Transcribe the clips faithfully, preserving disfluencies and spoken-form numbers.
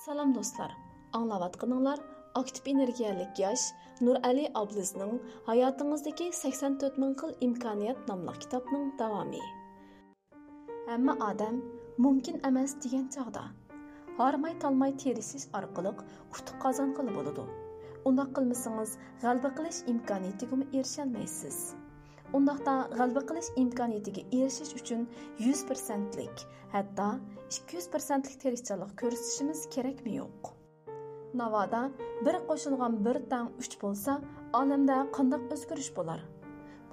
سالام دوستلار، ئاڭلاۋاتقىنىڭلار ئاكتىپ ئېنېرگىيەلىك ياش نۇرئەلى ئابلىزنىڭ ھاياتىڭىزدىكى سەكسەن تۆت مىڭ خىل ئىمكانىيەت ناملىق كىتابنىڭ داۋامى. ھەممە ئادەم مۇمكىن ئەمەس دېگەن چاغدا، ھارماي-تالماي تىرىشىش ئارقىلىق ئۇتۇق قازانغىلى بولىدۇ. ئۇنداق قىلمىسىڭىز، غەلىبە قىلىش ئىمكانىيىتىگىمۇ ئېرىشەلمەيسىز. ئۇنداقتا غەلىبە قىلىش ئىمكانىيىتىگە ئېرىشىش ئۈچۈن يۈز پىرسەنتلىك، ھەتتا ئىككى يۈز پىرسەنتلىك تىرىشچانلىق كۆرسىتىشىمىز كېرەكمۇ يوق؟ ناۋادا بىر قوشۇلغان بىر تەڭ ئۈچ بولسا، ئالەمدە قانداق ئۆزگىرىش بولار؟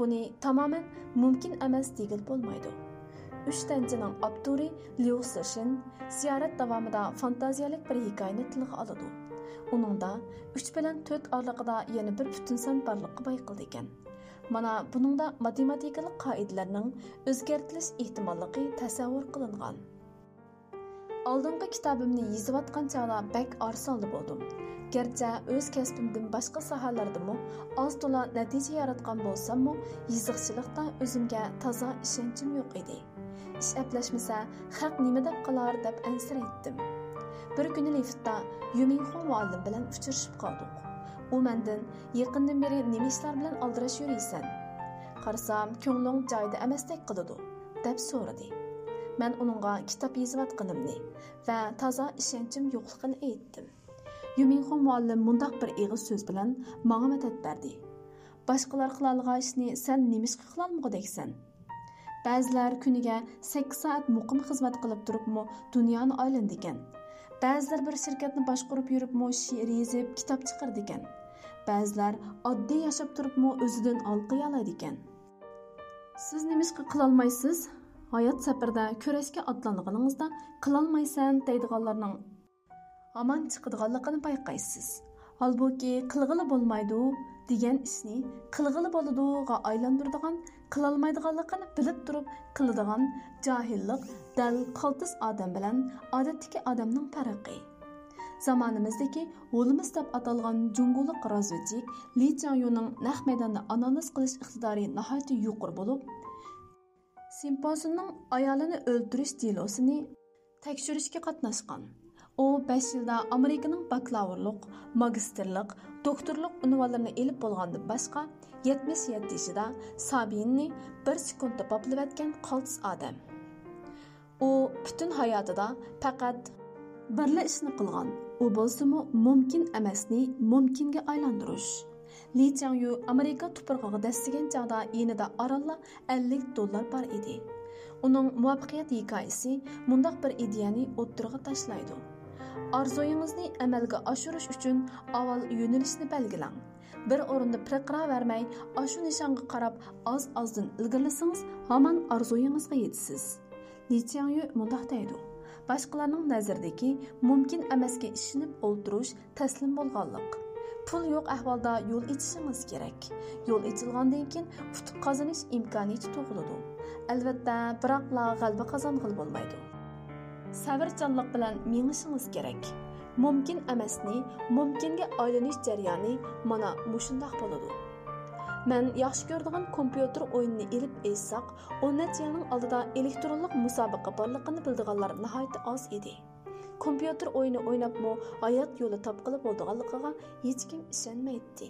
بۇنى تامامەن مۇمكىن ئەمەس دېگىلى بولمايدۇ. ئۈچ تەنچىنىڭ ئاپتورى ليۇ سىشىن زىيارەت داۋامىدا فانتازىيەلىك بىر ھېكايىنى تىلغا ئالىدۇ. ئۇنىڭدا ئۈچ بىلەن تۆت ئارىلىقىدا يەنە بىر پۈتۈن سان بارلىققا بايقىلىدىكەن. مانا بۇنىڭدا ماتېماتىكىلىق قائىدىلەرنىڭ ئۆزگەرتىلىش ئېھتىماللىقى تەسەۋۋۇر قىلىنغان. ئالدىنقى كىتابىمنى يېزىۋاتقان چاغدا بەك ئارىسالدى بولدۇم. گەرچە ئۆز كەسپىمدىن باشقا ساھەلەردىمۇ ئاز-تولا نەتىجە ياراتقان بولساممۇ، يېزىقچىلىقتا ئۆزۈمگە تازا ئىشەنچىم يوق ئىدى. ئىش ئەپلەشمىسە، خەق نېمە دەپ قالار دەپ ئەنسىرەيتتىم. بىر كۈنى لىفتتا يۈمىڭخۇ مۇئەللىم بىلەن ئۇچرىشىپ قالدۇق. ئۇ مەندىن، «يېقىندىن بېرى نېمە ئىشلار بىلەن ئالدىراش يۈرىسەن؟ قارىسام، كۆڭلۈڭ جايىدا ئەمەستەك قىلىدۇ» دەپ سورىدى. مەن ئۇنىڭغا كىتاب يېزىۋاتقىنىمنى ۋە تازا ئىشەنچىم يوقلۇقىنى ئېيتتىم. يۈمىڭخۇ مۇئەللىم مۇنداق بىر ئېغىز سۆز بىلەن ماڭا مەدەت بەردى: «باشقىلار قىلالىغان ئىشنى سەن نېمىشقا قىلالمىغۇدەكسەن؟ بەزىلەر كۈنىگە سەككىز سائەت مۇقىم خىزمەت قىلىپ تۇرۇپمۇ دۇنيانى ئايلىنىدىكەن. بەزىلەر بىر شىركەتنى باشقۇرۇپ يۈرۈپمۇ شېئىر يېزىپ، كىتاب چىقىرىدىكەن. بەزىلەر ئاددىي ياشاپ تۇرۇپمۇ ئۆزىدىن ھالقىيالايدىكەن. سىز نېمىشقا قىلالمايسىز؟ ھايات سەپىرىدە كۈرەشكە ئاتلانغىنىڭىزدا، قىلالمايسەن دەيدىغانلارنىڭ ھامان چىقىدىغانلىقىنى بايقايسىز. ھالبۇكى، قىلغىلى بولمايدۇ دېگەن ئىشنى قىلغىلى بولىدۇغا ئايلاندۇرىدىغان، قىلالمايدىغانلىقىنى بىلىپ تۇرۇّپ قىلىدىغان جاھىللىق دەل قالتىس ئادەم بىلەن ئادەتتىكى ئادەمنىڭ پەرقى. زامانىمىزدىكى ھولمىس دەپ ئاتالغان جۇڭگولۇق رازۋېدچىك لى چياڭيۇنىڭ نەق مەيداندا ئانالىز قىلىش ئىقتىدارى ناھايىتى يۇقىرى بولۇپ، سىمپسوننىڭ ئايالىنى ئۆلتۈرۈش دېلوسىنى تەكشۈرۈشكە قاتناشقان. ئۇ بەش يىلدا ئامېرىكىنىڭ باكلاۋۇرلۇق، ماگىستىرلىق، دوكتورلۇق ئۇنۋانلىرىنى ئېلىپ بولغاندىن باشقا، يەتمىش يەتتە يېشىدا سابىيىننى بىر سېكۇنتتا باپلىۋەتكەن قالتىس ئادەم. ئۇ پۈتۈن ھاياتىدا پەقەت بىرلا ئىشنى قىلغان، ئۇ بولسىمۇ مۇمكىن ئەمەسنى مۇمكىنگە ئايلاندۇرۇش. لى چياڭيۇ ئامېرىكا تۇپرىقىغا دەسسىگەن چاغدا يېنىدا ئارانلا ئەللىك دوللار بار ئىدى. ئۇنىڭ مۇۋەپپەقىيەت ھېكايىسى مۇنداق بىر ئىدىيەنى ئوتتۇرىغا تاشلايدۇ: ئارزۇيىڭىزنى ئەمەلگە ئاشۇرۇش ئۈچۈن ئاۋۋال يۆنىلىشنى بەلگىلەڭ. بىر ئورۇندا پىرقىراۋەرمەي، ئاشۇ نىشانغا قاراپ ئاز-ئازدىن ئىلگىرىلىسىڭىز، ھامان ئارزۇيىڭىزغا يېتىسىز. لى چياڭيۇ مۇنداق دەيدۇ: باشقىلارنىڭ نەزىرىدىكى مۇمكىن ئەمەسكە ئىشىنىپ ئولتۇرۇش تەسلىم بولغانلىق. پۇل يوق ئەھۋالدا يول ئېچىشىڭىز كېرەك. يول ئېچىلغاندىن كېيىن ئۇتۇق قازىنىش ئىمكانىيىتى تۇغۇلىدۇ. ئەلۋەتتە، بىراقلا غەلىبە قازانغىلى بولمايدۇ. سەۋرچانلىق بىلەن مېڭىشىڭىز كېرەك. مۇمكىن ئەمەسنى مۇمكىنگە ئايلىنىش جەريانى مانا مۇشۇنداق بولىدۇ. مەن ياخشى كۆرىدىغان كومپيۇتېر ئويۇنىنى ئېلىپ ئېيتساق، ئون نەچچە يىلنىڭ ئالدىدا ئېلېكترونلۇق مۇسابىقە بارلىقىنى بىلىدىغانلار ناھايىتى ئاز ئىدى. كومپيۇتېر ئويۇنى ئويناپمۇ ھايات يولى تاپقىلى بولىدىغانلىقىغا ھېچكىم ئىشەنمەيتتى.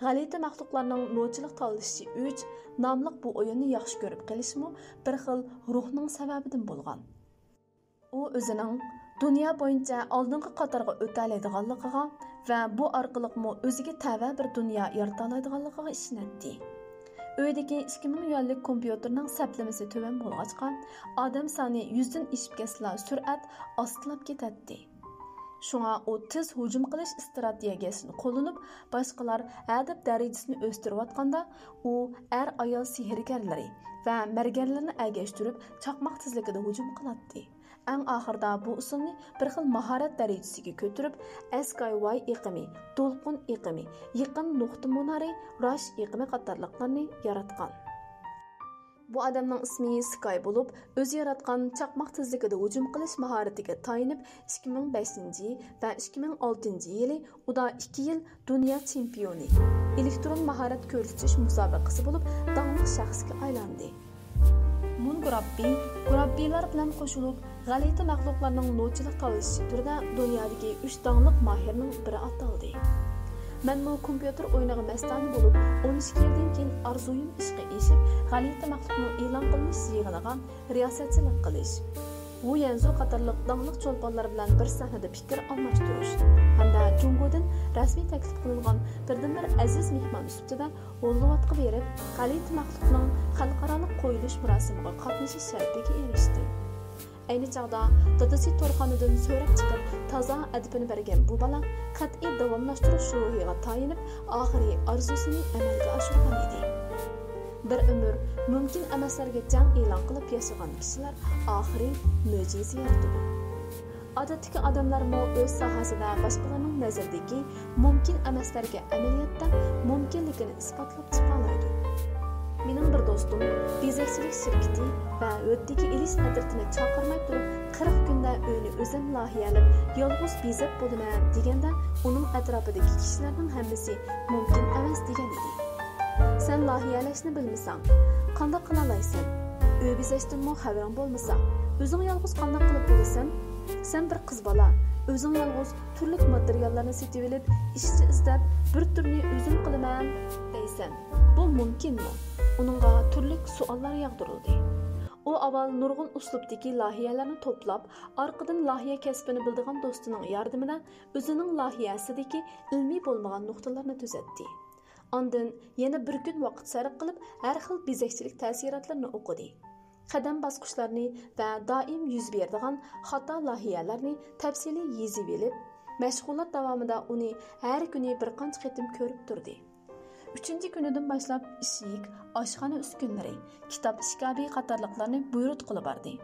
غەلىتە مەخلۇقلارنىڭ نوچىلىق تاللىشىشى ئۈچ ناملىق بۇ ئويۇننى ياخشى كۆرۈپ قېلىشمۇ بىر خىل روھنىڭ سەۋەبىدىن بولغان. ئۇ ئۆزىنىڭ دۇنيا بويىچە ئالدىنقى قاتارغا ئۆتەلەيدىغانلىقىغا ۋە بۇ ئارقىلىقمۇ ئۆزىگە تەۋە بىر دۇنيا يارىتالايدىغانلىقىغا ئىشىنەتتى. ئۆيدىكى ئىككى مىڭ يۈەنلىك كومپيۇتېرنىڭ سەپلىمىسى تۆۋەن بولغاچقا، ئادەم سانى يۈزدىن ئېشىپ كەتسىلا، سۈرئەت ئاستىلاپ كېتەتتى. شۇڭا ئۇ تېز ھۇجۇم قىلىش ئىستراتېگىيەسىنى قوللىنىپ، باشقىلار ھەدەپ دەرىجىسىنى ئۆستۈرۈۋاتقاندا، ئۇ ئەر-ئايال سېھىرگەرلىرى ۋە مەرگەنلىرىنى ئەگەشتۈرۈپ، چاقماق تېزلىكىدە ھۇجۇم قىلاتتى. ئەڭ ئاخىرىدا بۇ ئۇسۇلنى بىر خىل ماھارەت دەرىجىسىگە كۆتۈرۈپ، ئەسكاي ۋاي ئېقىمى، دولقۇن ئېقىمى، يېقىن نۇقتا مۇنارى، راش ئېقىمى قاتارلىقلارنى ياراتقان. بۇ ئادەمنىڭ ئىسمى سكاي بولۇپ، ئۆزى ياراتقان چاقماق تېزلىكىدە ھۇجۇم قىلىش ماھارىتىگە تايىنىپ، ئىككى مىڭ بەشىنچى ۋە ئىككى مىڭ ئالتىنچى يىلى ئۇدا ئىككى يىل دۇنيا چېمپىيونى، ئېلېكترون ماھارەت كۆرسىتىش مۇسابىقىسى بولۇپ داڭلىق شەخسكە ئايلاندى. مون گۇراببى، گۇراببىلار بىلەن قوشۇلۇپ، غەلىتە مەخلۇقلارنىڭ نوچىلىق تالىشىشى تۈرىدە دۇنيادىكى ئۈچ داڭلىق ماھىرنىڭ بىرى ئاتالدى. مەنمۇ كومپيۇتېر ئويۇنىغا مەستانە بولۇپ، ئون ئىككى يىلدىن كېيىن ئارزۇيۇم ئىشقا ئېشىپ، غەلىتە مەخلۇقنىڭ ئېلان قىلىنىش يىغىنىغا رىياسەتچىلىك قىلىش، ۋۇ يەنزۇ قاتارلىق داڭلىق چولپانلار بىلەن بىر سەھنىدە پىكىر ئالماشتۇرۇش ھەمدە جۇڭگودىن رەسمىي تەكلىپ قىلىنغان بىردىنبىر ئەزىز مېھمان سۈپىتىدە ھوللىۋۇدقا بېرىپ، غەلىتە مەخلۇقنىڭ خەلقئارالىق قويۇلۇش مۇراسىمىغا قاتنىشىش شەرىپىگە ئېرىشتىم. ئەينى چاغدا دادىسى تورخانىدىن سۆرەپ چىقىپ، تازا ئەدىپىنى بەرگەن بۇ بالا قەتئىي داۋاملاشتۇرۇش روھىغا تايىنىپ، ئاخىرى ئارزۇسىنى ئەمەلگە ئاشۇرغان ئىدى. بىر ئۆمۈر مۇمكىن ئەمەسلەرگە جەڭ ئېلان قىلىپ ياشىغان كىشىلەر ئاخىرى مۆجىزە يارىتىدۇ. ئادەتتىكى ئادەملەرمۇ ئۆز ساھەسىدە باشقىلارنىڭ نەزىرىدىكى مۇمكىن ئەمەسلەرگە ئەمەلىيەتتە مۇمكىنلىكىنى ئىسپاتلاپ چىقالايدۇ. مېنىڭ بىر دوستۇم بېزەكچىلىك شىركىتى ۋە ھۆددىگە ئېلىش ئەترىتىنى چاقىرماي تۇرۇپ، قىرىق كۈندە ئۆينى ئۆزۈم لايىھەلەپ، يالغۇز بېزەپ بولىمەن دېگەندە، ئۇنىڭ ئەتراپىدىكى كىشىلەرنىڭ ھەممىسى مۇمكىن ئەمەس دېگەن ئىدى. سەن لايىھەلەشنى بىلمىسەڭ، قانداق قىلالايسەن؟ ئۆي بېزەشتىنمۇ خەۋىرىڭ بولمىسا، ئۆزۈڭ يالغۇز قانداق قىلىپ بولىسەن؟ سەن بىر قىز بالا، ئۆزۈڭ يالغۇز تۈرلۈك ماتېرىياللارنى سېتىۋېلىپ، ئىشچى ئىزدەپ، بىر تۈرنى ئۆزۈم قىلىمەن دەيسەن. بۇ مۇمكىنمۇ؟ ئۇنىڭغا تۈرلۈك سوئاللار ياغدۇرۇلدى. ئۇ ئاۋۋال نۇرغۇن ئۇسلۇبتىكى لايىھەلەرنى توپلاپ، ئارقىدىن لايىھە كەسپىنى بىلىدىغان دوستىنىڭ ياردىمىدە ئۆزىنىڭ لايىھەسىدىكى ئىلمىي بولمىغان نۇقتىلارنى تۈزەتتى. ئاندىن يەنە بىر كۈن ۋاقىت سەرپ قىلىپ، ھەر خىل بېزەكچىلىك تەسىراتلىرىنى ئوقۇدى. قەدەم باسقۇچلارنى ۋە دائىم يۈز بېرىدىغان خاتا لايىھەلەرنى تەپسىلىي يېزىۋېلىپ، مەشغۇلات داۋامىدا ئۇنى ھەر كۈنى بىر قانچە قېتىم كۆرۈپ تۇردى. ئۈچىنچى كۈنىدىن باشلاپ ئىشىك، ئاشخانا ئۈسكۈنىلىرى، كىتاب ئىشكاپى قاتارلىقلارنى بۇيرۇتقىلى باردى.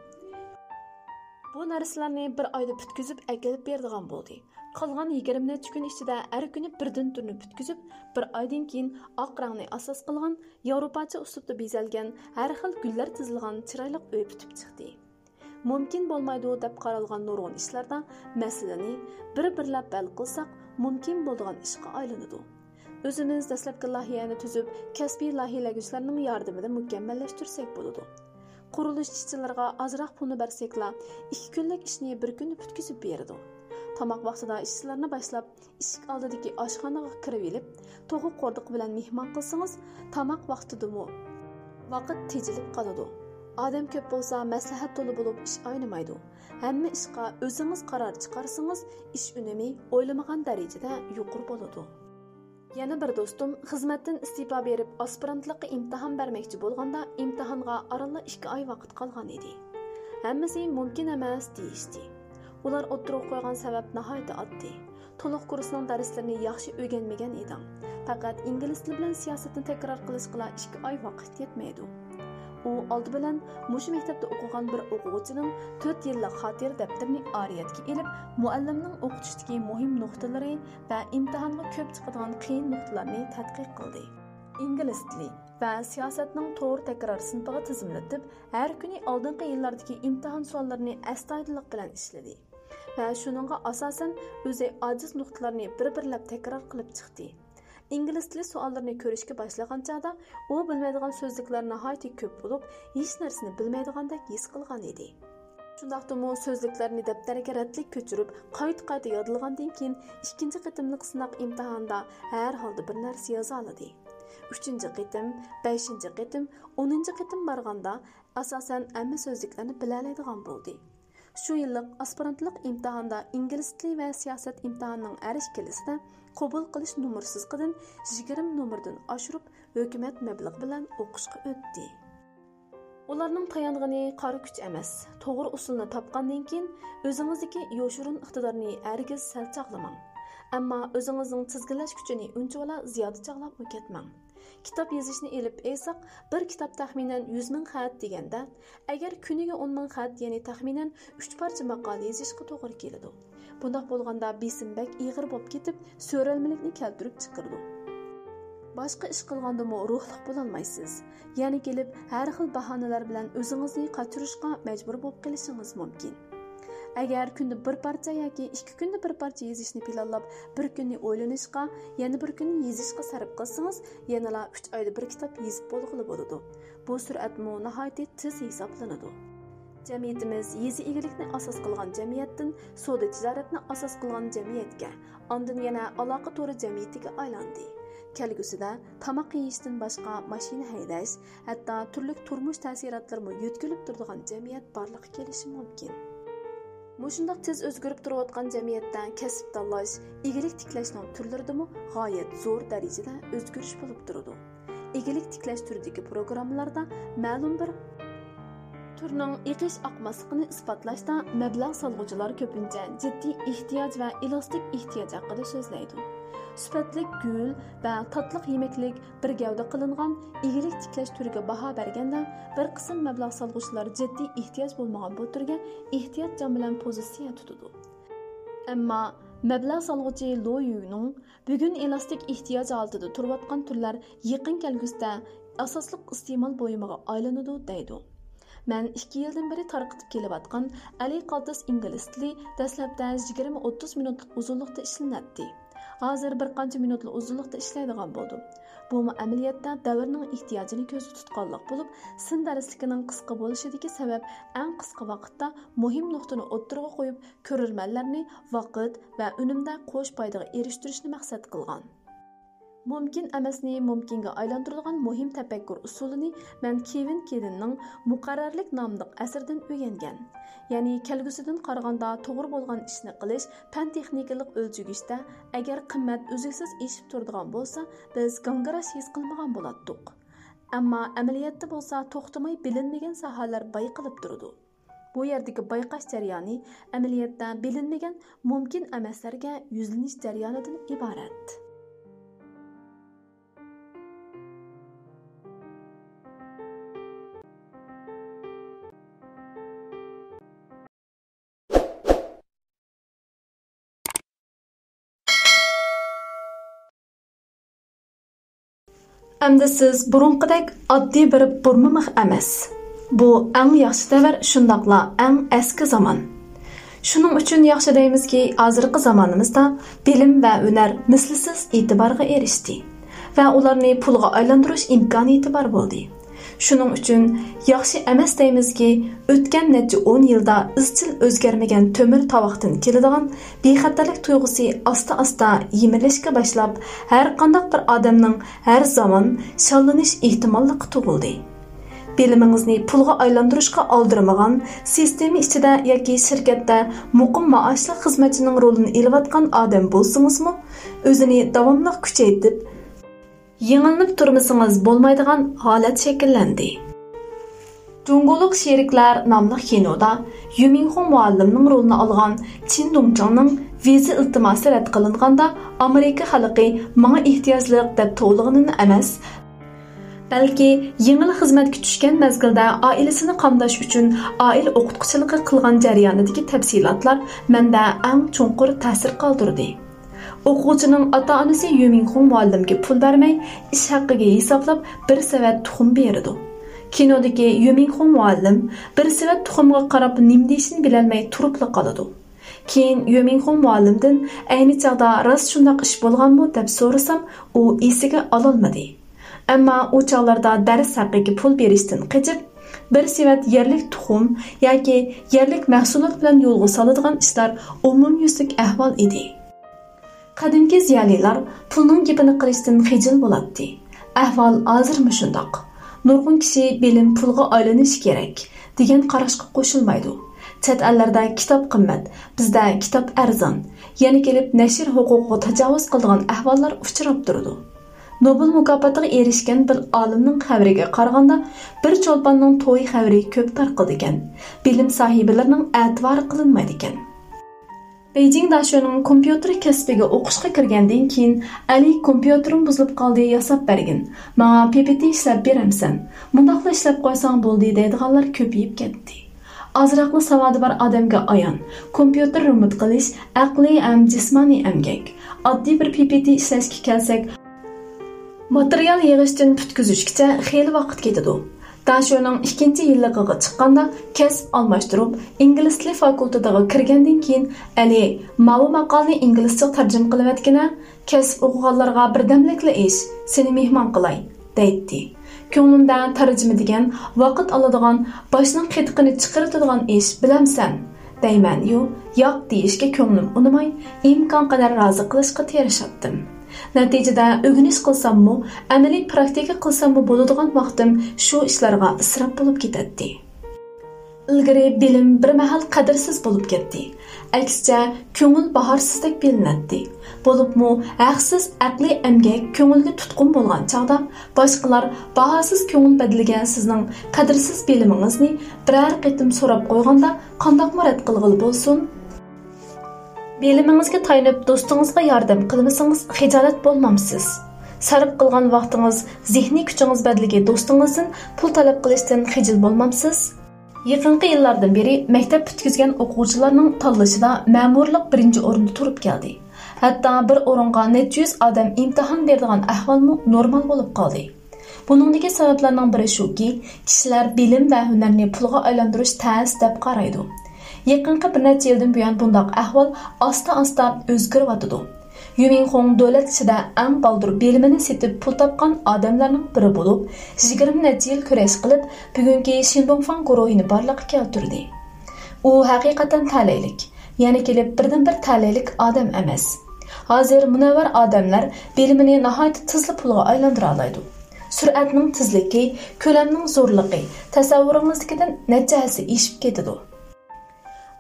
بۇ نەرسىلەرنى بىر ئايدا پۈتكۈزۈپ ئەكېلىپ بېرىدىغان بولدى. قالغان يىگىرمە نەچچە كۈن ئىچىدە ھەر كۈنى بىردىن تۈرنى پۈتكۈزۈپ، بىر ئايدىن كېيىن ئاق رەڭنى ئاساس قىلغان ياۋروپاچە ئۇسلۇبتا بېزەلگەن ھەر خىل گۈللەر تىزىلغان چىرايلىق ئۆي پۈتۈپ چىقتى. مۇمكىن بولمايدۇ دەپ قارالغان نۇرغۇن ئىشلاردا مەسىلىنى بىر-بىرلەپ ھەل قىلساق، مۇمكىن بولىدىغان ئىشقا ئايلىنىدۇ. ئۆزىمىز دەسلەپكى لايىھەنى تۈزۈپ، كەسپىي لايىھەلىگۈچىلەرنىڭ ياردىمىدە مۇكەممەللەشتۈرسەك بولىدۇ. قۇرۇلۇش ئىشچىلىرىغا ئازراق پۇلنى بەرسەكلا، ئىككى كۈنلۈك ئىشنى بىر كۈندە پۈتكۈزۈپ بېرىدۇ. تاماق ۋاقتىدا ئىشچىلارنى باشلاپ، ئىشىك ئالدىدىكى ئاشخانىغا كىرىۋېلىپ، توغۇق قوردۇقى بىلەن مېھمان قىلسىڭىز، تاماق ۋاقتىدىمۇ ۋاقىت تېجىلىپ قالىدۇ. ئادەم كۆپ بولسا، مەسلىھەت تولا بولۇپ ئىش ئاينىمايدۇ. ھەممە ئىشقا ئۆزىڭىز قارار چىقارسىڭىز، ئىش ئۈنۈمى ئويلىمىغان دەرىجىدە يۇقىرى بولىدۇ. يەنە بىر دوستۇم خىزمەتتىن ئىستېپا بېرىپ، ئاسپىرانتلىققا ئىمتىھان بەرمەكچى بولغاندا، ئىمتىھانغا ئارانلا ئىككى ئاي ۋاقىت قالغان ئىدى. ھەممىسى مۇمكىن ئەمەس دېيىشتى. ئۇلار ئوتتۇرىغا قويغان سەۋەب ناھايىتى ئاددىي. تولۇق كۇرسنىڭ دەرسلىرىنى ياخشى ئۆگەنمىگەن ئىدىڭ. پەقەت ئىنگلىز تىلى بىلەن سىياسەتنى تەكرار قىلىشقىلا ئىككى ئاي ۋاقىت يەتمەيدۇ. ئۇ ئالدى بىلەن مۇشۇ مەكتەپتە ئوقۇغان بىر ئوقۇغۇچىنىڭ تۆت يىللىق خاتىرە دەپتىرىنى ئارىيەتكە ئېلىپ، مۇئەللىمنىڭ ئوقۇتۇشتىكى مۇھىم نۇقتىلىرى ۋە ئىمتىھانغا كۆپ چىقىدىغان قىيىن نۇقتىلارنى تەتقىق قىلدى. ئىنگلىز تىلى ۋە سىياسەتنىڭ توغرا تەكرار سىنىپىغا تىزىملىتىپ، ھەر كۈنى ئالدىنقى يىللاردىكى ئىمتىھان سوئاللىرىنى ئەستايىدىللىق بىلەن ئىشلىدى ۋە شۇنىڭغا ئاساسەن ئۆزى ئاجىز نۇقتىلارنى بىر-بىرلەپ تەكرار قىلىپ چىقتى. ئىنگلىز تىلى سوئاللىرىنى كۆرۈشكە باشلىغان چاغدا ئۇ بىلمەيدىغان سۆزلۈكلەر ناھايىتى كۆپ بولۇپ، ھېچ نەرسىنى بىلمەيدىغاندەك ھېس قىلغان ئىدى. شۇنداقتىمۇ سۆزلۈكلەرنى دەپتەرگە رەتلىك كۆچۈرۈپ، قايتا-قايتا يادلىغاندىن كېيىن، ئىككىنچى قېتىملىق سىناق ئىمتىھانىدا ھەر ھالدا بىر نەرسە يازالىدى. ئۈچىنچى قېتىم، بەشىنچى قېتىم، ئونىنچى قېتىم بارغاندا، ئاساسەن ھەممە سۆزلۈكلەرنى بىلەلەيدىغان بولدى. شۇ يىللىق ئاسپىرانتلىق ئىمتىھاندا ئىنگلىز تىلى ۋە سىياسەت ئىمتىھانىنىڭ ھەر ئىككىلىسىدە قوبۇل قىلىش نومۇر سىزىقىدىن يىگىرمە نومۇردىن ئاشۇرۇپ، ھۆكۈمەت مەبلىغى بىلەن ئوقۇشقا ئۆتتى. ئۇلارنىڭ تايانغىنى قارا كۈچ ئەمەس، توغرا ئۇسۇلنى تاپقاندىن كېيىن، ئۆزىڭىزدىكى يوشۇرۇن ئىقتىدارنى ھەرگىز سەل چاغلىماڭ. ئەمما ئۆزىڭىزنىڭ تىزگىنلەش كۈچىنى ئۇنچىۋالا زىيادە چاغلاپمۇ كەتمەڭ. كىتاب يېزىشنى ئېلىپ ئېيتساق، بىر كىتاب تەخمىنەن يۈز مىڭ خەت دېگەندە، ئەگەر كۈنىگە ئون مىڭ خەت، يەنى تەخمىنەن ئۈچ پارچە ماقالە يېزىشقا توغرا كېلىدۇ. بۇنداق بولغاندا بېسىم بەك ئېغىر بولۇپ كېتىپ، سۆرەلمىلىكنى كەلتۈرۈپ چىقىرىدۇ. باشقا ئىش قىلغاندىمۇ روھلۇق بولالمايسىز. يەنە كېلىپ ھەر خىل باھانىلەر بىلەن ئۆزىڭىزنى قاچۇرۇشقا مەجبۇر بولۇپ قېلىشىڭىز مۇمكىن. ئەگەر كۈندە بىر پارچە ياكى ئىككى كۈندە بىر پارچە يېزىشنى پىلانلاپ، بىر كۈننى ئويلىنىشقا، يەنە بىر كۈننى يېزىشقا سەرپ قىلسىڭىز، يەنىلا ئۈچ ئايدا بىر كىتاب يېزىپ بولغىلى بولىدۇ. بۇ سۈرئەتمۇ ناھايىتى تېز ھېسابلىنىدۇ. جەمئىيىتىمىز يېزا ئىگىلىكنى ئاساس قىلغان جەمئىيەتتىن سودا تىجارەتنى ئاساس قىلغان جەمئىيەتكە، ئاندىن يەنە ئالاقە تورى جەمئىيىتىگە ئايلاندى. كەلگۈسىدە تاماق يېيىشتىن باشقا ماشىنا ھەيدەش، ھەتتا تۈرلۈك تۇرمۇش تەسىراتلىرىمۇ يۆتكىلىپ تۇرىدىغان جەمئىيەت بارلىققا كېلىشى مۇمكىن. مۇشۇنداق تېز ئۆزگىرىپ تۇرۇۋاتقان جەمئىيەتتە كەسىپ تاللاش، ئىگىلىك تىكلەشنىڭ تۈرلىرىدىمۇ غايەت زور دەرىجىدە ئۆزگىرىش بولۇپ تۇرىدۇ. ئىگىلىك تىكلەش تۈرىدىكى پروگراممىلاردا مەلۇم بىر تۈرنىڭ ئېقىش ئاقماسلىقىنى ئىسپاتلاشتا مەبلەغ سالغۇچىلار كۆپىنچە جىددىي ئېھتىياج ۋە ئېلاستىك ئېھتىياج ھەققىدە سۆزلەيدۇ. سۈپەتلىك گۈل ۋە تاتلىق يېمەكلىك بىر گەۋدە قىلىنغان ئىگىلىك تىكلەش تۈرىگە باھا بەرگەندە، بىر قىسىم مەبلەغ سالغۇچىلار جىددىي ئېھتىياج بولمىغان بۇ تۈرگە ئېھتىياتچان بىلەن پوزىتسىيە تۇتىدۇ. ئەمما مەبلەغ سالغۇچى لو يۈنىڭ بۈگۈن ئېلاستىك ئېھتىياج ھالىتىدە تۇرۇۋاتقان تۈرلەر يېقىن كەلگۈسىدە ئاساسلىق ئىستېمال بۇيۇمىغا ئايلىنىدۇ، دەيدۇ. مەن ئىككى يىلدىن بېرى تارقىتىپ كېلىۋاتقان ئەلى قالتىس ئىنگلىز تىلى دەسلەپتە يىگىرمە ئوتتۇز مىنۇتلۇق ئۇزۇنلۇقتا ئىشلىنەتتى. ھازىر بىر قانچە مىنۇتلا ئۇزۇنلۇقتا ئىشلەيدىغان بولدۇم. بۇمۇ ئەمەلىيەتتە دەۋرنىڭ ئېھتىياجىنى كۆزدە تۇتقانلىق بولۇپ، سىن دەرسلىكىنىڭ قىسقا بولۇشىدىكى سەۋەب ئەڭ قىسقا ۋاقىتتا مۇھىم نۇقتىنى ئوتتۇرىغا قويۇپ، كۆرۈرمەنلەرنى ۋاقىت ۋە ئۈنۈمدە قوش پايدىغا ئېرىشتۈرۈشنى مەقسەت قىلغان. مۇمكىن ئەمەسنى مۇمكىنگە ئايلاندۇرىدىغان مۇھىم تەپەككۇر ئۇسۇلىنى مەن كېۋىن كېدىننىڭ مۇقەررەرلىك ناملىق ئەسىرىدىن ئۆگەنگەن. يەنى كەلگۈسىدىن قارىغاندا توغرا بولغان ئىشنى قىلىش پەن-تېخنىكىلىق ئۆلچىگۈچتە ئەگەر قىممەت ئۈزلۈكسىز ئېشىپ تۇرىدىغان بولسا، بىز گاڭگىراش ھېس قىلمىغان بولاتتۇق. ئەمما ئەمەلىيەتتە بولسا توختىماي بىلىنمىگەن ساھەلەر بايقىلىپ تۇرىدۇ. بۇ يەردىكى بايقاش جەريانى ئەمەلىيەتتە بىلىنمىگەن مۇمكىن ئەمەسلەرگە يۈزلىنىش جەريانىدىن ئىبارەت. ئەمدى سىز بۇرۇنقىدەك ئاددىي بىر بۇرما مىخ ئەمەس. بۇ ئەڭ ياخشى دەۋر، شۇنداقلا ئەڭ ئەسكى زامان. شۇنىڭ ئۈچۈن ياخشى دەيمىزكى، ھازىرقى زامانىمىزدا بىلىم ۋە ھۈنەر مىسلىسىز ئېتىبارغا ئېرىشتى ۋە ئۇلارنى پۇلغا ئايلاندۇرۇش ئىمكانىيىتى بار بولدى. شۇنىڭ ئۈچۈن ياخشى ئەمەس دەيمىزكى، ئۆتكەن نەچچە ئون يىلدا ئىزچىل ئۆزگەرمىگەن تۆمۈر تاۋاقتىن كېلىدىغان بىخەتەرلىك تۇيغۇسى ئاستا-ئاستا يىمىرىلىشكە باشلاپ، ھەر قانداق بىر ئادەمنىڭ ھەر زامان شاللىنىش ئېھتىماللىقى تۇغۇلدى. بىلىمىڭىزنى پۇلغا ئايلاندۇرۇشقا ئالدىرىمىغان، سىستېما ئىچىدە ياكى شىركەتتە مۇقىم مائاشلىق خىزمەتچىنىڭ رولىنى ئېلىۋاتقان ئادەم بولسىڭىزمۇ، ئۆزىنى داۋاملىق كۈچەيتىپ، يېڭىلىنىپ تۇرمىسىڭىز بولمايدىغان ھالەت شەكىللەندى. جۇڭگولۇق شېرىكلەر ناملىق كىنودا يۈمىڭخۇڭ مۇئەللىمنىڭ رولىنى ئالغان چىن دۇڭچاڭنىڭ ۋىزا ئىلتىماسى رەت قىلىنغاندا، ئامېرىكا خەلقى ماڭا ئېھتىياجلىق دەپ توۋلىغىنىنى ئەمەس، بەلكى يېڭىلا خىزمەتكە چۈشكەن مەزگىلدە ئائىلىسىنى قامداش ئۈچۈن ئائىلە ئوقۇتقۇچىلىقى قىلغان جەريانىدىكى تەپسىلاتلار مەندە ئەڭ چوڭقۇر تەسىر قالدۇردى. ئوقۇغۇچىنىڭ ئاتا-ئانىسى يۈمىڭخۇڭ مۇئەللىمگە پۇل بەرمەي، ئىش ھەققىگە ھېسابلاپ بىر سېۋەت تۇخۇم بېرىدۇ. كىنودىكى يۈمىڭخۇڭ مۇئەللىم بىر سېۋەت تۇخۇمغا قاراپ نېمە دېيىشىنى بىلەلمەي تۇرۇپلا قالىدۇ. كېيىن يۈمىڭخۇڭ مۇئەللىمدىن ئەينى چاغدا راست شۇنداق ئىش بولغانمۇ دەپ سورىسام، ئۇ ئېسىگە ئالالمىدى. ئەمما ئۇ چاغلاردا دەرس ھەققىگە پۇل بېرىشتىن قېچىپ، بىر سېۋەت يەرلىك تۇخۇم ياكى يەرلىك مەھسۇلات بىلەن يولغا سالىدىغان ئىشلار ئومۇميۈزلۈك ئەھۋال ئىدى. قەدىمكى زىيالىيلار پۇلنىڭ گېپىنى قىلىشتىن خىجىل بولاتتى. ئەھۋال ھازىرمۇ شۇنداق. نۇرغۇن كىشى بىلىم پۇلغا ئايلىنىشى كېرەك دېگەن قاراشقا قوشۇلمايدۇ. چەت ئەللەردە كىتاب قىممەت، بىزدە كىتاب ئەرزان، يەنە كېلىپ نەشر ھوقۇقىغا تاجاۋۇز قىلىدىغان ئەھۋاللار ئۇچراپ تۇرىدۇ. نوبېل مۇكاپاتىغا ئېرىشكەن بىر ئالىمنىڭ خەۋىرىگە قارىغاندا، بىر چولپاننىڭ توي خەۋىرى كۆپ تارقىلىدىكەن، بىلىم ساھىبىلىرىنىڭ ئەتىۋارى قىلىنمايدىكەن. بېيجىڭ داشۆنىڭ كومپيۇتېر كەسپىگە ئوقۇشقا كىرگەندىن كېيىن، ئەلى، كومپيۇتېرىم بۇزۇلۇپ قالدى، ياساپ بەرگىن، ماڭا پىپىتى ئىشلەپ بېرەمسەن؟ مۇنداقلا ئىشلەپ قويساڭ بولدى، دەيدىغانلار كۆپىيىپ كەتتى. ئازراقلا ساۋادى بار ئادەمگە ئايان، كومپيۇتېر رېمونت قىلىش ئەقلىي ھەم جىسمانىي ئەمگەك. ئاددىي بىر پىپىتى ئىشلەشكە كەلسەك، ماتېرىيال يىغىشتىن پۈتكۈزۈشكىچە خېلى ۋاقىت كېتىدۇ. داشۆنىڭ ئىككىنچى يىللىقىغا چىققاندا كەسىپ ئالماشتۇرۇپ، ئىنگلىز تىلى فاكۇلتېتىغا كىرگەندىن كېيىن، ئەلى، ماۋۇ ماقالىنى ئىنگلىزچە تەرجىمە قىلىۋەتكىنە، كەسىپ ئوقۇغانلارغا بىردەملىكلا ئىش، سېنى مېھمان قىلاي، دەيتتى. كۆڭلۈمدە تەرجىمە دېگەن ۋاقىت ئالىدىغان، باشنىڭ قېتىقىنى چىقىرىۋېتىدىغان ئىش، بىلەمسەن؟ دەيمەن-يۇ، ياق دېيىشكە كۆڭلۈم ئۇنىماي، ئىمكانقەدەر رازى قىلىشقا تىرىشاتتىم. نەتىجىدە ئۆگىنىش قىلساممۇ، ئەمەلىي پراكتىكا قىلساممۇ بولىدىغان ۋاقتىم شۇ ئىشلارغا ئىسراپ بولۇپ كېتەتتى. ئىلگىرى بىلىم بىر مەھەل قەدىرسىز بولۇپ كەتتى. ئەكسىچە، كۆڭۈل باھاسىزدەك بىلىنەتتى. بولۇپمۇ ھەقسىز ئەقلىي ئەمگەك كۆڭۈلگە تۇتقۇن بولغان چاغدا، باشقىلار باھاسىز كۆڭۈل بەدىلىگەن سىزنىڭ قەدىرسىز بىلىمىڭىزنى بىرەر قېتىم سوراپ قويغاندا، قانداقمۇ رەت قىلغىلى بولسۇن؟ بىلىمىڭىزگە تايىنىپ دوستىڭىزغا ياردەم قىلمىسىڭىز خىجالەت بولمامسىز؟ سەرپ قىلغان ۋاقتىڭىز، زېھنىي كۈچىڭىز بەدىلىگە دوستىڭىزدىن پۇل تەلەپ قىلىشتىن خىجىل بولمامسىز؟ يېقىنقى يىللاردىن بېرى مەكتەپ پۈتكۈزگەن ئوقۇغۇچىلارنىڭ تاللىشىدا مەمۇرلۇق بىرىنچى ئورۇندا تۇرۇپ كەلدى. ھەتتا بىر ئورۇنغا نەچچە يۈز ئادەم ئىمتىھان بېرىدىغان ئەھۋالمۇ نورمال بولۇپ قالدى. بۇنىڭدىكى سەۋەبلەرنىڭ بىرى شۇكى، كىشىلەر بىلىم ۋە ھۈنەرنى پۇلغا ئايلاندۇرۇش تەس دەپ قارايدۇ. يېقىنقى بىر نەچچە يىلدىن بۇيان بۇنداق ئەھۋال ئاستا-ئاستا ئۆزگىرىۋاتىدۇ. يۈمىڭخۇڭ دۆلەت ئىچىدە ئەڭ بالدۇر بىلىمىنى سېتىپ پۇل تاپقان ئادەملەرنىڭ بىرى بولۇپ، يىگىرمە نەچچە يىل كۈرەش قىلىپ، بۈگۈنكى شىندوڭفاڭ گۇرۇھىنى بارلىققا كەلتۈردى. ئۇ ھەقىقەتەن تەلەيلىك، يەنە كېلىپ بىردىنبىر تەلەيلىك ئادەم ئەمەس. ھازىر مۇنەۋۋەر ئادەملەر بىلىمىنى ناھايىتى تېزلا پۇلغا ئايلاندۇرالايدۇ. سۈرئەتنىڭ تېزلىكى، كۆلەمنىڭ زورلۇقى تەسەۋۋۇرىڭىزدىكىدىن نەچچە ھەسسە ئېشىپ كېتىدۇ.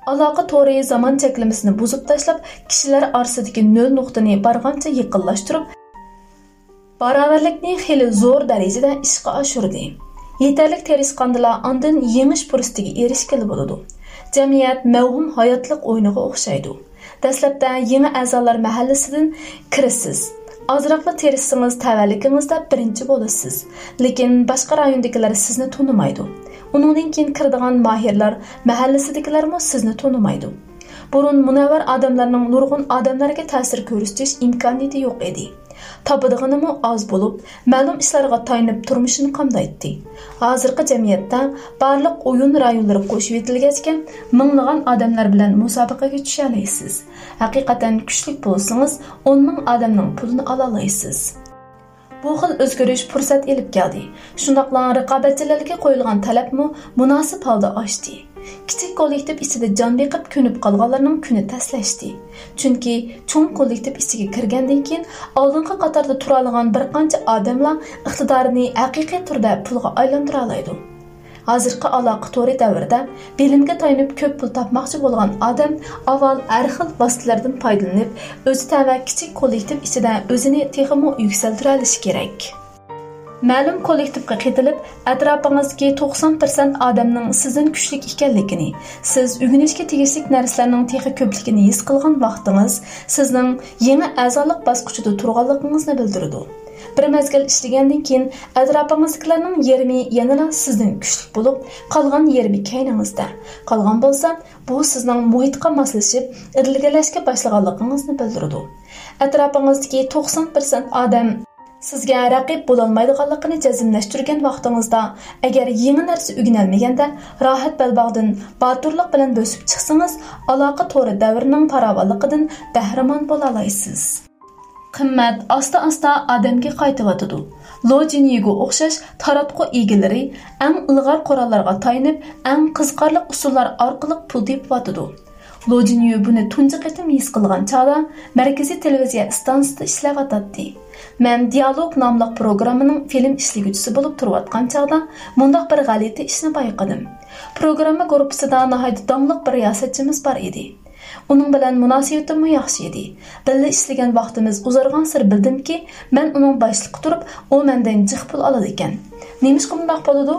ئالاقە تورى زامان چەكلىمىسىنى بۇزۇپ تاشلاپ، كىشىلەر ئارىسىدىكى نۆل نۇقتىنى بارغانچە يېقىنلاشتۇرۇپ، باراۋەرلىكنى خېلى زور دەرىجىدە ئىشقا ئاشۇردى. يېتەرلىك تىرىشقاندىلا ئاندىن يېڭىش پۇرسىتىگە ئېرىشكىلى بولىدۇ. جەمئىيەت مەۋھۇم ھاياتلىق ئويۇنىغا ئوخشايدۇ. دەسلەپتە يېڭى ئەزالار مەھەللىسىدىن كىرىسىز. ئازراقلا تىرىشسىڭىز، تەۋەلىكىڭىزدە بىرىنچى بولىسىز. لېكىن باشقا رايوندىكىلەر سىزنى تونۇمايدۇ. ئۇنىڭدىن كېيىن كىرىدىغان ماھىرلار مەھەللىسىدىكىلەرمۇ سىزنى تونۇمايدۇ. بۇرۇن مۇنەۋۋەر ئادەملەرنىڭ نۇرغۇن ئادەملەرگە تەسىر كۆرسىتىش ئىمكانىيىتى يوق ئىدى. تاپىدىغىنىمۇ ئاز بولۇپ، مەلۇم ئىشلارغا تايىنىپ تۇرمۇشىنى قامدايتتى. ھازىرقى جەمئىيەتتە بارلىق ئويۇن رايونلىرى قوشۇۋېتىلگەچكە، مىڭلىغان ئادەملەر بىلەن مۇسابىقىگە چۈشەلەيسىز. ھەقىقەتەن كۈچلۈك بولسىڭىز، ئون مىڭ ئادەمنىڭ پۇلىنى ئالالايسىز. بۇ خىل ئۆزگىرىش پۇرسەت ئېلىپ كەلدى. شۇنداقلا رىقابەتچىلەرگە قويۇلغان تەلەپمۇ مۇناسىپ ھالدا ئاشتى. كىچىك كوللېكتىپ ئىچىدە جان بېقىپ كۆنۈپ قالغانلارنىڭ كۈنى تەسلەشتى. چۈنكى چوڭ كوللېكتىپ ئىچىگە كىرگەندىن كېيىن، ئالدىنقى قاتاردا تۇرالىغان بىر قانچە ئادەملا ئىقتىدارىنى ھەقىقىي تۈردە پۇلغا ئايلاندۇرالايدۇ. ھازىرقى ئالاقە تورى دەۋرىدە بىلىمگە تايىنىپ كۆپ پۇل تاپماقچى بولغان ئادەم ئاۋۋال ھەر خىل ۋاسىتىلەردىن پايدىلىنىپ، ئۆزى تەۋە كىچىك كوللېكتىپ ئىچىدە ئۆزىنى تېخىمۇ يۈكسەلدۈرەلىشى كېرەك. مەلۇم كوللېكتىپقا قېتىلىپ، ئەتراپىڭىزدىكى توقسان پىرسەنت ئادەمنىڭ سىزدىن كۈچلۈك ئىكەنلىكىنى، سىز ئۆگىنىشكە تېگىشلىك نەرسىلەرنىڭ تېخى كۆپلۈكىنى ھېس قىلغان ۋاقتىڭىز سىزنىڭ يېڭى ئەزالىق باسقۇچىدا تۇرغانلىقىڭىزنى بىلدۈرىدۇ. بىر مەزگىل ئىشلىگەندىن كېيىن، ئەتراپىڭىزدىكىلەرنىڭ يېرىمى يەنىلا سىزدىن كۈچلۈك بولۇپ، قالغان يېرىمى كەينىڭىزدە. قالغان بولسا، بۇ سىزنىڭ مۇھىتقا ماسلىشىپ، ئىلگىرىلەشكە باشلىغانلىقىڭىزنى بىلدۈرىدۇ. ئەتراپىڭىزدىكى توقسان پىرسەنت ئادەم سىزگە رەقىب بولالمايدىغانلىقىنى جەزملەشتۈرگەن ۋاقتىڭىزدا، ئەگەر يېڭى نەرسە ئۆگىنەلمىگەندە، راھەت بەلباغدىن باتۇرلۇق بىلەن بۆسۈپ چىقسىڭىز، ئالاقە تورى دەۋرىنىڭ پاراۋانلىقىدىن بەھرىمەن بولالايسىز. قىممەت ئاستا-ئاستا ئادەمگە قايتىۋاتىدۇ. لو جىنيۈگە ئوخشاش تاراتقۇ ئىگىلىرى ئەڭ ئىلغار قوراللارغا تايىنىپ، ئەڭ قىزىقارلىق ئۇسۇللار ئارقىلىق پۇل تېپىۋاتىدۇ. لو جىنيۈ بۇنى تۇنجى قېتىم ھېس قىلغان چاغدا مەركىزىي تېلېۋىزىيە ئىستانسىسىدا ئىشلەۋاتاتتى. مەن دىيالوگ ناملىق پروگراممىنىڭ فىلىم ئىشلىگۈچىسى بولۇپ تۇرۇۋاتقان چاغدا مۇنداق بىر غەلىتە ئىشنى بايقىدىم. پروگرامما گۇرۇپپىسىدا ناھايىتى داڭلىق بىر رىياسەتچىمىز بار ئىدى. ئۇنىڭ بىلەن مۇناسىۋىتىممۇ ياخشى ئىدى. بىللە ئىشلىگەن ۋاقتىمىز ئۇزارغانسېرى بىلدىمكى، مەن ئۇنىڭ باشلىقى تۇرۇپ، ئۇ مەندىن جىق پۇل ئالىدىكەن. نېمىشقا بۇنداق بولىدۇ؟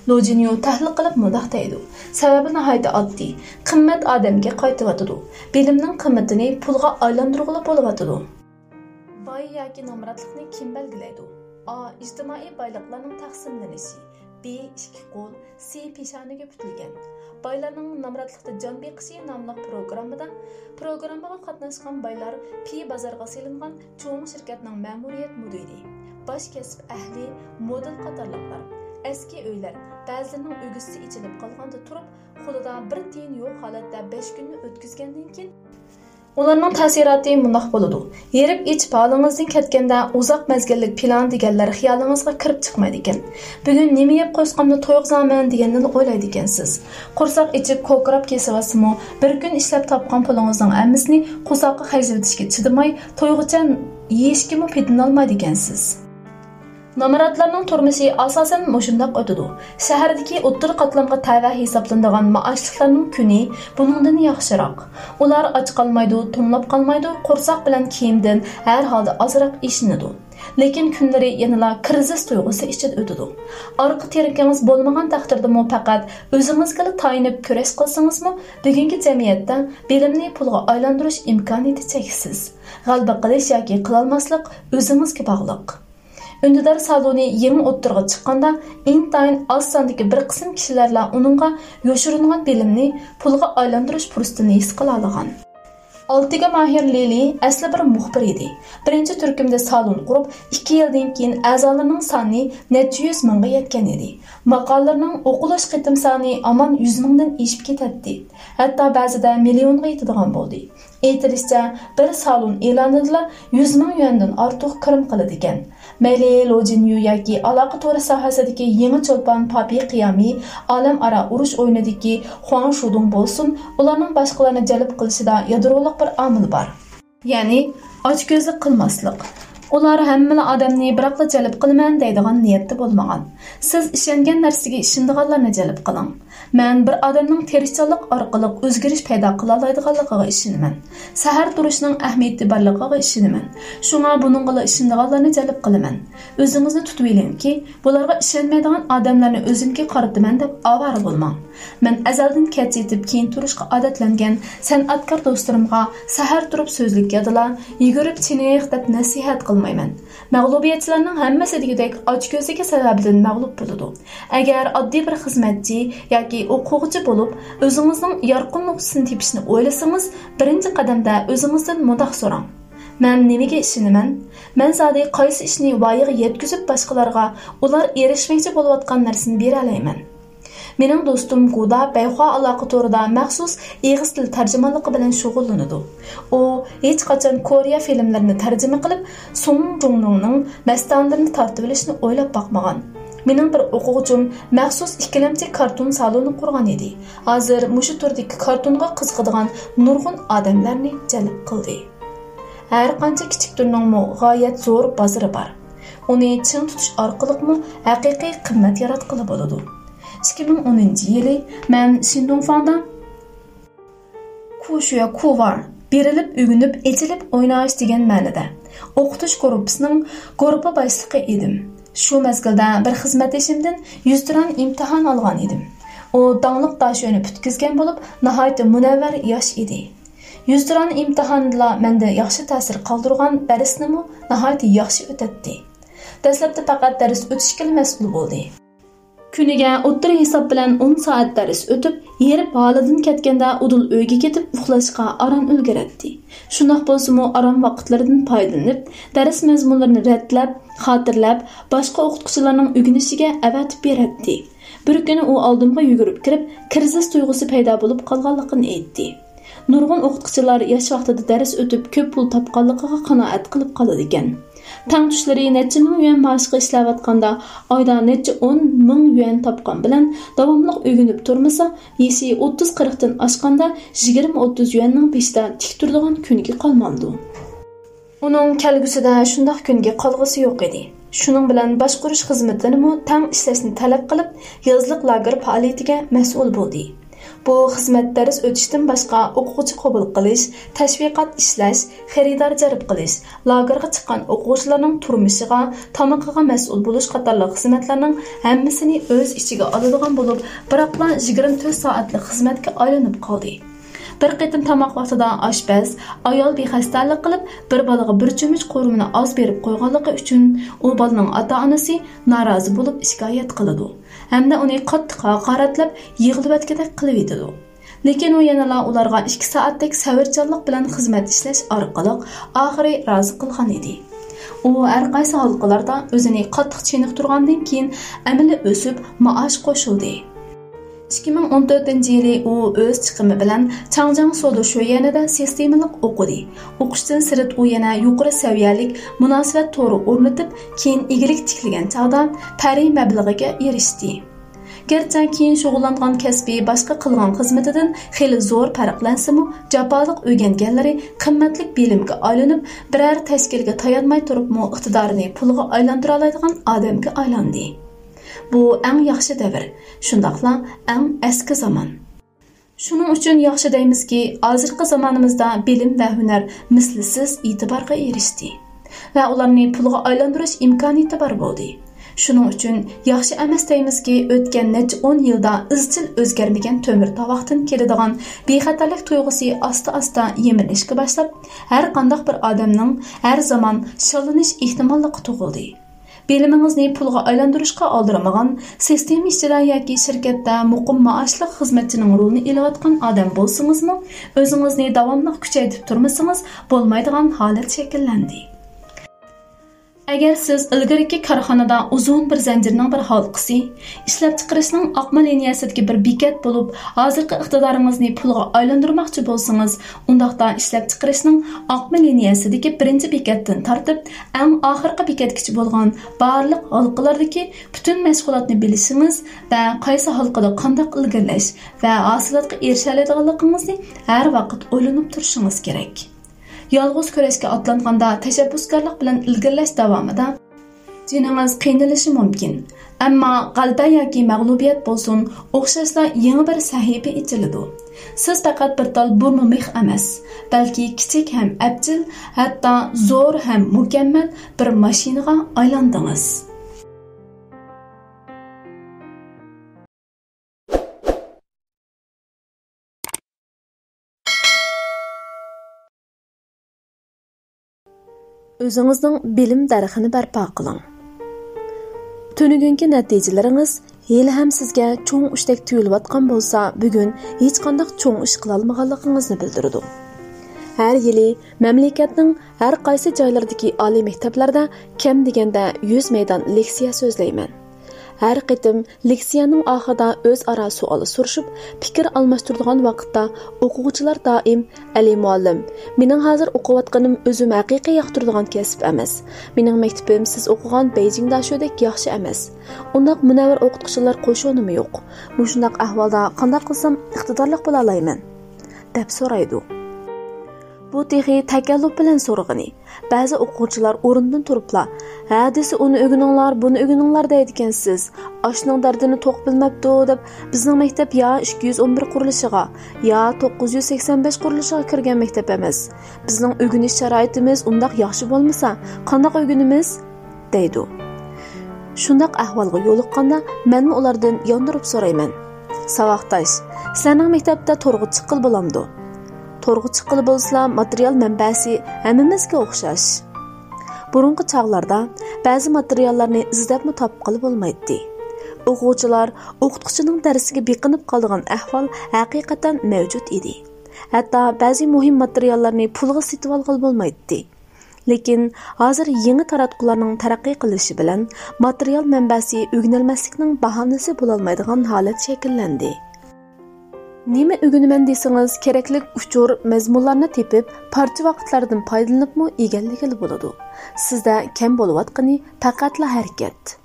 لو جىنيۇ تەھلىل قىلىپ مۇنداق دەيدۇ، سەۋەبى ناھايىتى ئاددىي، قىممەت ئادەمگە قايتىۋاتىدۇ. بىلىمنىڭ قىممىتىنى پۇلغا ئايلاندۇرغىلى بولۇۋاتىدۇ. باي ياكى نامراتلىقنى كىم بەلگىلەيدۇ؟ ئا، ئىجتىمائىي بايلىقلارنىڭ تەقسىملىنىشى. بى، ئىككى قول. سى، پېشانىگە پۈتۈلگەن. بايلارنىڭ نامراتلىقتا جان بېقىشى ناملىق پروگراممىدا، پروگراممىغا قاتناشقان بايلار پى بازارغا سېلىنغان چوڭ شىركەتنىڭ مەمۇرىيەت مۇدىرى، باش كەسىپ ئەھلى، مودېل قاتارلىقلار، ئەسكى ئۆيلەر، بەزىلىرىنىڭ ئۆگزىسى ئېچىلىپ قالغاندا تۇرۇپ، قولىدا بىر تىيىن يوق ھالەتتە بەش كۈننى ئۆتكۈزگەندىن كېيىن، ئۇلارنىڭ تەسىراتى مۇنداق بولىدۇ: ھېرىپ ئېچىپ ھالىڭىزدىن كەتكەندە، ئۇزاق مەزگىللىك پىلان دېگەنلەر خىيالىڭىزغا كىرىپ چىقمايدىكەن. بۈگۈن نېمە يەپ قويسامدۇ تويغۇزامەن دېگەننىلا ئويلايدىكەنسىز. قورساق ئېچىپ، كوكىراپ كېسىۋاتسىمۇ، بىر كۈن ئىشلەپ تاپقان پۇلىڭىزنىڭ ھەممىسىنى قورساققا خەجلىۋېتىشكە چىدىماي، تويغىچە يېيىشكىمۇ پېتىنالمايدىكەنسىز. نامراتلارنىڭ تۇرمۇشى ئاساسەن مۇشۇنداق ئۆتىدۇ. شەھەردىكى ئوتتۇرا قاتلامغا تەۋە ھېسابلىنىدىغان مائاشلىقلارنىڭ كۈنى بۇنىڭدىن ياخشىراق. ئۇلار ئاچ قالمايدۇ، توڭلاپ قالمايدۇ، قورساق بىلەن كىيىمدىن ھەر ھالدا ئازراق ئېشىنىدۇ. لېكىن كۈنلىرى يەنىلا كىرىزىس تۇيغۇسى ئىچىدە ئۆتىدۇ. ئارقا تىرىكىڭىز بولمىغان تەقدىردىمۇ پەقەت ئۆزىڭىزگىلا تايىنىپ كۈرەش قىلسىڭىزمۇ، بۈگۈنكى جەمئىيەتتە بىلىمنى پۇلغا ئايلاندۇرۇش ئىمكانىيىتى چەكسىز. غەلىبە قىلىش ياكى قىلالماسلىق ئۆزىڭىزگە باغلىق. ئۈندىدار سالونى يېڭى ئوتتۇرىغا چىققاندا، ئىنتايىن ئاز ساندىكى بىر قىسىم كىشىلەرلا ئۇنىڭغا يوشۇرۇنغان بىلىمنى پۇلغا ئايلاندۇرۇش پۇرسىتىنى ھېس قىلالىغان. ئالتىگە ماھىر لىلى ئەسلى بىر مۇخبىر ئىدى. بىرىنچى تۈركۈمدە سالون قۇرۇپ، ئىككى يىلدىن كېيىن ئەزالىرىنىڭ سانى نەچچە يۈز مىڭغا يەتكەن ئىدى. ماقالىلىرىنىڭ ئوقۇلۇش قېتىم سانى ھامان يۈز مىڭدىن ئېشىپ كېتەتتى. ھەتتا بەزىدە مىليونغا يېتىدىغان بولدى. ئېيتىلىشىچە، بىر سالون ئېلانىدىلا يۈز مىڭ يۈەندىن ئارتۇق كىرىم قىلىدىكەن. مەيلى لو جىنيۇ ياكى ئالاقە تورى ساھەسىدىكى يېڭى چولپان پاپى قىيامى، ئالەم ئارا ئۇرۇش ئويۇنىدىكى خۇاڭ شۇدۇڭ بولسۇن، ئۇلارنىڭ باشقىلارنى جەلپ قىلىشىدا يادرولۇق بىر ئامىل بار. يەنى، ئاچكۆزلۈك قىلماسلىق. ئۇلار ھەممىلا ئادەمنى بىراقلا جەلپ قىلىمەن دەيدىغان نىيەتتە بولمىغان. سىز ئىشەنگەن نەرسىگە ئىشىنىدىغانلارنى جەلپ قىلىڭ. مەن بىر ئادەمنىڭ تىرىشچانلىق ئارقىلىق ئۆزگىرىش پەيدا قىلالايدىغانلىقىغا ئىشىنىمەن. سەھەر تۇرۇشنىڭ ئەھمىيىتى بارلىقىغا ئىشىنىمەن. شۇڭا بۇنىڭغىلا ئىشىنىدىغانلارنى جەلپ قىلىمەن. ئۆزىڭىزنى تۇتۇۋېلىڭكى، بۇلارغا ئىشەنمەيدىغان ئادەملەرنى ئۆزۈمگە قارىتىمەن دەپ ئاۋارە بولماڭ. مەن ئەزەلدىن كەچ يېتىپ كېيىن تۇرۇشقا ئادەتلەنگەن سەنئەتكار دوستلىرىمغا سەھەر تۇرۇپ سۆزلۈك يادلا، يۈگۈرۈپ چېنىق دەپ نەسىھەت قىلمايمەن. مەغلۇبىيەتچىلەرنىڭ ھەممىسى دېگۈدەك ئاچكۆزلۈكى سەۋەبىدىن مەغلۇپ بولىدۇ. ئەگەر ئاددىي بىر خىزمەتچى ياكى ئوقۇغۇچى بولۇپ، ئۆزىڭىزنىڭ يارقىن نۇقتىسىنى تېپىشنى ئويلىسىڭىز، بىرىنچى قەدەمدە ئۆزىڭىزدىن مۇنداق سوراڭ: مەن نېمىگە ئىشىنىمەن؟ مەن زادى قايسى ئىشنى ۋايىغا يەتكۈزۈپ، باشقىلارغا ئۇلار ئېرىشمەكچى بولۇۋاتقان نەرسىنى بېرەلەيمەن؟ مېنىڭ دوستۇم گۇدا بەيخۇا ئالاقە تورىدا مەخسۇس ئېغىز تىل تەرجىمانلىقى بىلەن شۇغۇللىنىدۇ. ئۇ ھېچقاچان كورېيە فىلىملىرىنى تەرجىمە قىلىپ، سۇڭ جۇڭنىڭنىڭ مەستانىلىرىنى تارتىۋېلىشنى ئويلاپ باقمىغان. مېنىڭ بىر ئوقۇغۇچۇم مەخسۇس ئىككىلەمچى كارتون سالونى قۇرغان ئىدى. ھازىر مۇشۇ تۈردىكى كارتونغا قىزىقىدىغان نۇرغۇن ئادەملەرنى جەلپ قىلدى. ھەر قانچە كىچىك تۈرنىڭمۇ غايەت زور بازىرى بار. ئۇنى چىڭ تۇتۇش ئارقىلىقمۇ ھەقىقىي قىممەت ياراتقىلى بولىدۇ. ئىككى مىڭ ئونىنچى يىلى مەن شىندۇڭفاڭدا كۇشۈە كۇۋار، بېرىلىپ ئۆگىنىپ، ئېچىلىپ ئويناش دېگەن مەنىدە، ئوقۇتۇش گۇرۇپپىسىنىڭ گۇرۇپپا باشلىقى ئىدىم. شۇ مەزگىلدە بىر خىزمەتدىشىمدىن يۈزتۇران ئىمتىھان ئالغان ئىدىم. ئۇ داڭلىق داشۆنى پۈتكۈزگەن بولۇپ، ناھايىتى مۇنەۋۋەر ياش ئىدى. يۈزتۇران ئىمتىھانىدىلا مەندە ياخشى تەسىر قالدۇرغان دەرسنىمۇ ناھايىتى ياخشى ئۆتەتتى. دەسلەپتە پەقەت دەرس ئۆتۈشكىلا مەسئۇل بولدى. كۈنىگە ئوتتۇرا ھېساب بىلەن ئون سائەت دەرس ئۆتۈپ، ھېرىپ ھالىدىن كەتكەندە ئۇدۇل ئۆيگە كېتىپ ئۇخلاشقا ئاران ئۈلگۈرەتتى. شۇنداق بولسىمۇ، ئارام ۋاقىتلىرىدىن پايدىلىنىپ، دەرس مەزمۇنلىرىنى رەتلەپ، خاتىرىلەپ، باشقا ئوقۇتقۇچىلارنىڭ ئۆگىنىشىگە ئەۋەتىپ بېرەتتى. بىر كۈنى ئۇ ئالدىمغا يۈگۈرۈپ كىرىپ، كىرىزىس تۇيغۇسى پەيدا بولۇپ قالغانلىقىنى ئېيتتى. نۇرغۇن ئوقۇتقۇچىلار ياش ۋاقتىدا دەرس ئۆتۈپ، كۆپ پۇل تاپقانلىقىغا قانائەت قىلىپ قالىدىكەن. تەڭتۇشلىرى نەچچە مىڭ يۈەن مائاشقا ئىشلەۋاتقاندا، ئايدا نەچچە ئون مىڭ يۈەن تاپقان بىلەن داۋاملىق ئۆگىنىپ تۇرمىسا، يېشى ئوتتۇز قىرىقتىن ئاشقاندا يىگىرمە ئوتتۇز يۈەننىڭ بېشىدا تىك تۇرىدىغان كۈنىگە قالمامدۇ؟ ئۇنىڭ كەلگۈسىدە شۇنداق كۈنگە قالغۇسى يوق ئىدى. شۇنىڭ بىلەن باشقۇرۇش خىزمىتىنىمۇ تەڭ ئىشلەشنى تەلەپ قىلىپ، يازلىق لاگېر پائالىيىتىگە مەسئۇل بولدى. بۇ خىزمەت دەرس ئۆتۈشتىن باشقا ئوقۇغۇچى قوبۇل قىلىش، تەشۋىقات ئىشلەش، خېرىدار جەلپ قىلىش، لاگېرغا چىققان ئوقۇغۇچىلارنىڭ تۇرمۇشىغا، تامىقىغا مەسئۇل بولۇش قاتارلىق خىزمەتلەرنىڭ ھەممىسىنى ئۆز ئىچىگە ئالىدىغان بولۇپ، بىراقلا يىگىرمە تۆت سائەتلىك خىزمەتكە ئايلىنىپ قالدى. بىر قېتىم تاماق ۋاقتىدا ئاشپەز ئايال بىخەستەلىك قىلىپ، بىر بالىغا بىر چۆمۈچ قورۇمىنى ئاز بېرىپ قويغانلىقى ئۈچۈن، ئۇ بالىنىڭ ئاتا-ئانىسى نارازى بولۇپ شىكايەت قىلىدۇ ھەمدە ئۇنى قاتتىق ھاقارەتلەپ، يىغلىۋەتكۈدەك قىلىۋېتىدۇ. لېكىن ئۇ يەنىلا ئۇلارغا ئىككى سائەتتەك سەۋرچانلىق بىلەن خىزمەت ئىشلەش ئارقىلىق ئاخىرى رازى قىلغان ئىدى. ئۇ ھەر قايسى ھالقىلاردا ئۆزىنى قاتتىق چېنىقتۇرغاندىن كېيىن، ئەمەلىي ئۆسۈپ، مائاش قوشۇلدى. ئىككى مىڭ ئون تۆتىنچى يىلى ئۇ ئۆز چىقىمى بىلەن چاڭجياڭ سودا شۆيۈەنىدە سىستېمىلىق ئوقۇدى. ئوقۇشتىن سىرت ئۇ يەنە يۇقىرى سەۋىيەلىك مۇناسىۋەت تورى ئورنىتىپ، كېيىن ئىگىلىك تىكلىگەن چاغدا پەرى مەبلىغىگە ئېرىشتى. گەرچە كېيىن شۇغۇللانغان كەسپى باشقا قىلغان خىزمىتىدىن خېلى زور پەرقلەنسىمۇ، جاپالىق ئۆگەنگەنلىرى قىممەتلىك بىلىمگە ئايلىنىپ، بىرەر تەشكىلگە تايانماي تۇرۇپمۇ ئىقتىدارىنى پۇلغا ئايلاندۇرالايدىغان ئادەمگە ئايلاندى. بۇ ئەڭ ياخشى دەۋر، شۇنداقلا ئەڭ ئەسكى زامان. شۇنىڭ ئۈچۈن ياخشى دەيمىزكى، ھازىرقى زامانىمىزدا بىلىم ۋە ھۈنەر مىسلىسىز ئېتىبارغا ئېرىشتى ۋە ئۇلارنى پۇلغا ئايلاندۇرۇش ئىمكانىيىتى بار بولدى. شۇنىڭ ئۈچۈن ياخشى ئەمەس دەيمىزكى، ئۆتكەن نەچچە ئون يىلدا ئىزچىل ئۆزگەرمىگەن تۆمۈر تاۋاقتىن كېلىدىغان بىخەتەرلىك تۇيغۇسى ئاستا-ئاستا يىمىرىلىشكە باشلاپ، ھەر قانداق بىر ئادەمنىڭ ھەر زامان شاللىنىش ئېھتىماللىقى تۇغۇلدى. بىلىمىڭىزنى پۇلغا ئايلاندۇرۇشقا ئالدىرىمىغان، سىستېما ئىچىدە ياكى شىركەتتە مۇقىم مائاشلىق خىزمەتچىنىڭ رولىنى ئېلىۋاتقان ئادەم بولسىڭىزمۇ، ئۆزىڭىزنى داۋاملىق كۈچەيتىپ تۇرمىسىڭىز بولمايدىغان ھالەت شەكىللەندى. ئەگەر سىز ئىلگىرىكى كارخانىدا ئۇزۇن بىر زەنجىرنىڭ بىر ھالقىسى، ئىشلەپچىقىرىشنىڭ ئاقما لىنىيەسىدىكى بىر بېكەت بولۇپ، ھازىرقى ئىقتىدارىڭىزنى پۇلغا ئايلاندۇرماقچى بولسىڭىز، ئۇنداقتا ئىشلەپچىقىرىشنىڭ ئاقما لىنىيەسىدىكى بىرىنچى بېكەتتىن تارتىپ، ئەڭ ئاخىرقى بېكەتكىچە بولغان بارلىق ھالقىلاردىكى پۈتۈن مەشغۇلاتنى بىلىشىڭىز ۋە قايسى ھالقىدا قانداق ئىلگىرىلەش ۋە ھاسىلاتقا ئېرىشەلەيدىغانلىقىڭىزنى ھەر ۋاقىت ئويلىنىپ تۇرۇشىڭىز كېرەك. يالغۇز كۈرەشكە ئاتلانغاندا تەشەببۇسكارلىق بىلەن ئىلگىرىلەش داۋامىدا جېنىڭىز قىينىلىشى مۇمكىن. ئەمما غەلىبە ياكى مەغلۇبىيەت بولسۇن، ئوخشاشلا يېڭى بىر سەھىپە ئېچىلىدۇ. سىز پەقەت بىر تال بۇرما مىخ ئەمەس، بەلكى كىچىك ھەم ئەپچىل، ھەتتا زور ھەم مۇكەممەل بىر ماشىنىغا ئايلاندىڭىز. ئۆزىڭىزنىڭ بىلىم دەرىخىنى بەرپا قىلىڭ. تۈنۈگۈنكى نەتىجىلىرىڭىز ھېلىھەم سىزگە چوڭ ئىشتەك تۇيۇلۇۋاتقان بولسا، بۈگۈن ھېچقانداق چوڭ ئىش قىلالمىغانلىقىڭىزنى بىلدۈرىدۇ. ھەر يىلى مەملىكەتنىڭ ھەر قايسى جايلىرىدىكى ئالىي مەكتەپلەردە كەم دېگەندە يۈز مەيدان لېكسىيە سۆزلەيمەن. ھەر قېتىم لېكسىيەنىڭ ئاخىرىدا ئۆزئارا سوئال سورىشىپ، پىكىر ئالماشتۇرىدىغان ۋاقىتتا ئوقۇغۇچىلار دائىم، «ئەلى مۇئەللىم، مېنىڭ ھازىر ئوقۇۋاتقىنىم ئۆزۈم ھەقىقىي ياقتۇرىدىغان كەسىپ ئەمەس. مېنىڭ مەكتىپىم سىز ئوقۇغان بېيجىڭ داشۆدەك ياخشى ئەمەس. ئۇنداق مۇنەۋۋەر ئوقۇتقۇچىلار قوشۇنىمۇ يوق. مۇشۇنداق ئەھۋالدا قانداق قىلسام ئىقتىدارلىق بولالايمەن؟» دەپ سورايدۇ. بۇ تېخى تەكەللۇپ بىلەن سورىغىنى. بەزى ئوقۇغۇچىلار ئورنىدىن تۇرۇپلا، «ھە دېسە ئۇنى ئۆگىنىڭلار، بۇنى ئۆگىنىڭلار» دەيدىكەنسىز. «ئاشنىڭ دەردىنى توق بىلمەپتۇ» دەپ، بىزنىڭ مەكتەپ يا ئىككى يۈز ئون بىر قۇرۇلۇشىغا، يا توققۇز يۈز سەكسەن بەش قۇرۇلۇشىغا كىرگەن مەكتەپ ئەمەس. بىزنىڭ ئۆگىنىش شارائىتىمىز ئۇنداق ياخشى بولمىسا، قانداق ئۆگىنىمىز؟ دەيدۇ. شۇنداق ئەھۋالغا يولۇققاندا، مەنمۇ ئۇلاردىن ياندۇرۇپ سورايمەن. ساۋاقداش، سىلەرنىڭ مەكتەپتە تورغا چىققىلى بولامدۇ؟ تورغا چىققىلى بولسىلا، ماتېرىيال مەنبەسى ھەممىمىزگە ئوخشاش. بۇرۇنقى چاغلاردا بەزى ماتېرىياللارنى ئىزدەپمۇ تاپقىلى بولمايتتى. ئوقۇغۇچىلار ئوقۇتقۇچىنىڭ دەرسىگە بېقىنىپ قالىدىغان ئەھۋال ھەقىقەتەن مەۋجۇت ئىدى. ھەتتا بەزى مۇھىم ماتېرىياللارنى پۇلغا سېتىۋالغىلى بولمايتتى. لېكىن ھازىر يېڭى تاراتقۇلارنىڭ تەرەققىي قىلىشى بىلەن ماتېرىيال مەنبەسى ئۆگىنەلمەسلىكنىڭ باھانىسى بولالمايدىغان ھالەت شەكىللەندى. نېمە ئۆگىنىمەن دېسىڭىز، كېرەكلىك ئۇچۇر، مەزمۇنلارنى تېپىپ، پارچە ۋاقىتلاردىن پايدىلىنىپمۇ ئىگىلىگىلى بولىدۇ. سىزدە كەم بولۇۋاتقىنى پەقەتلا ھەرىكەت.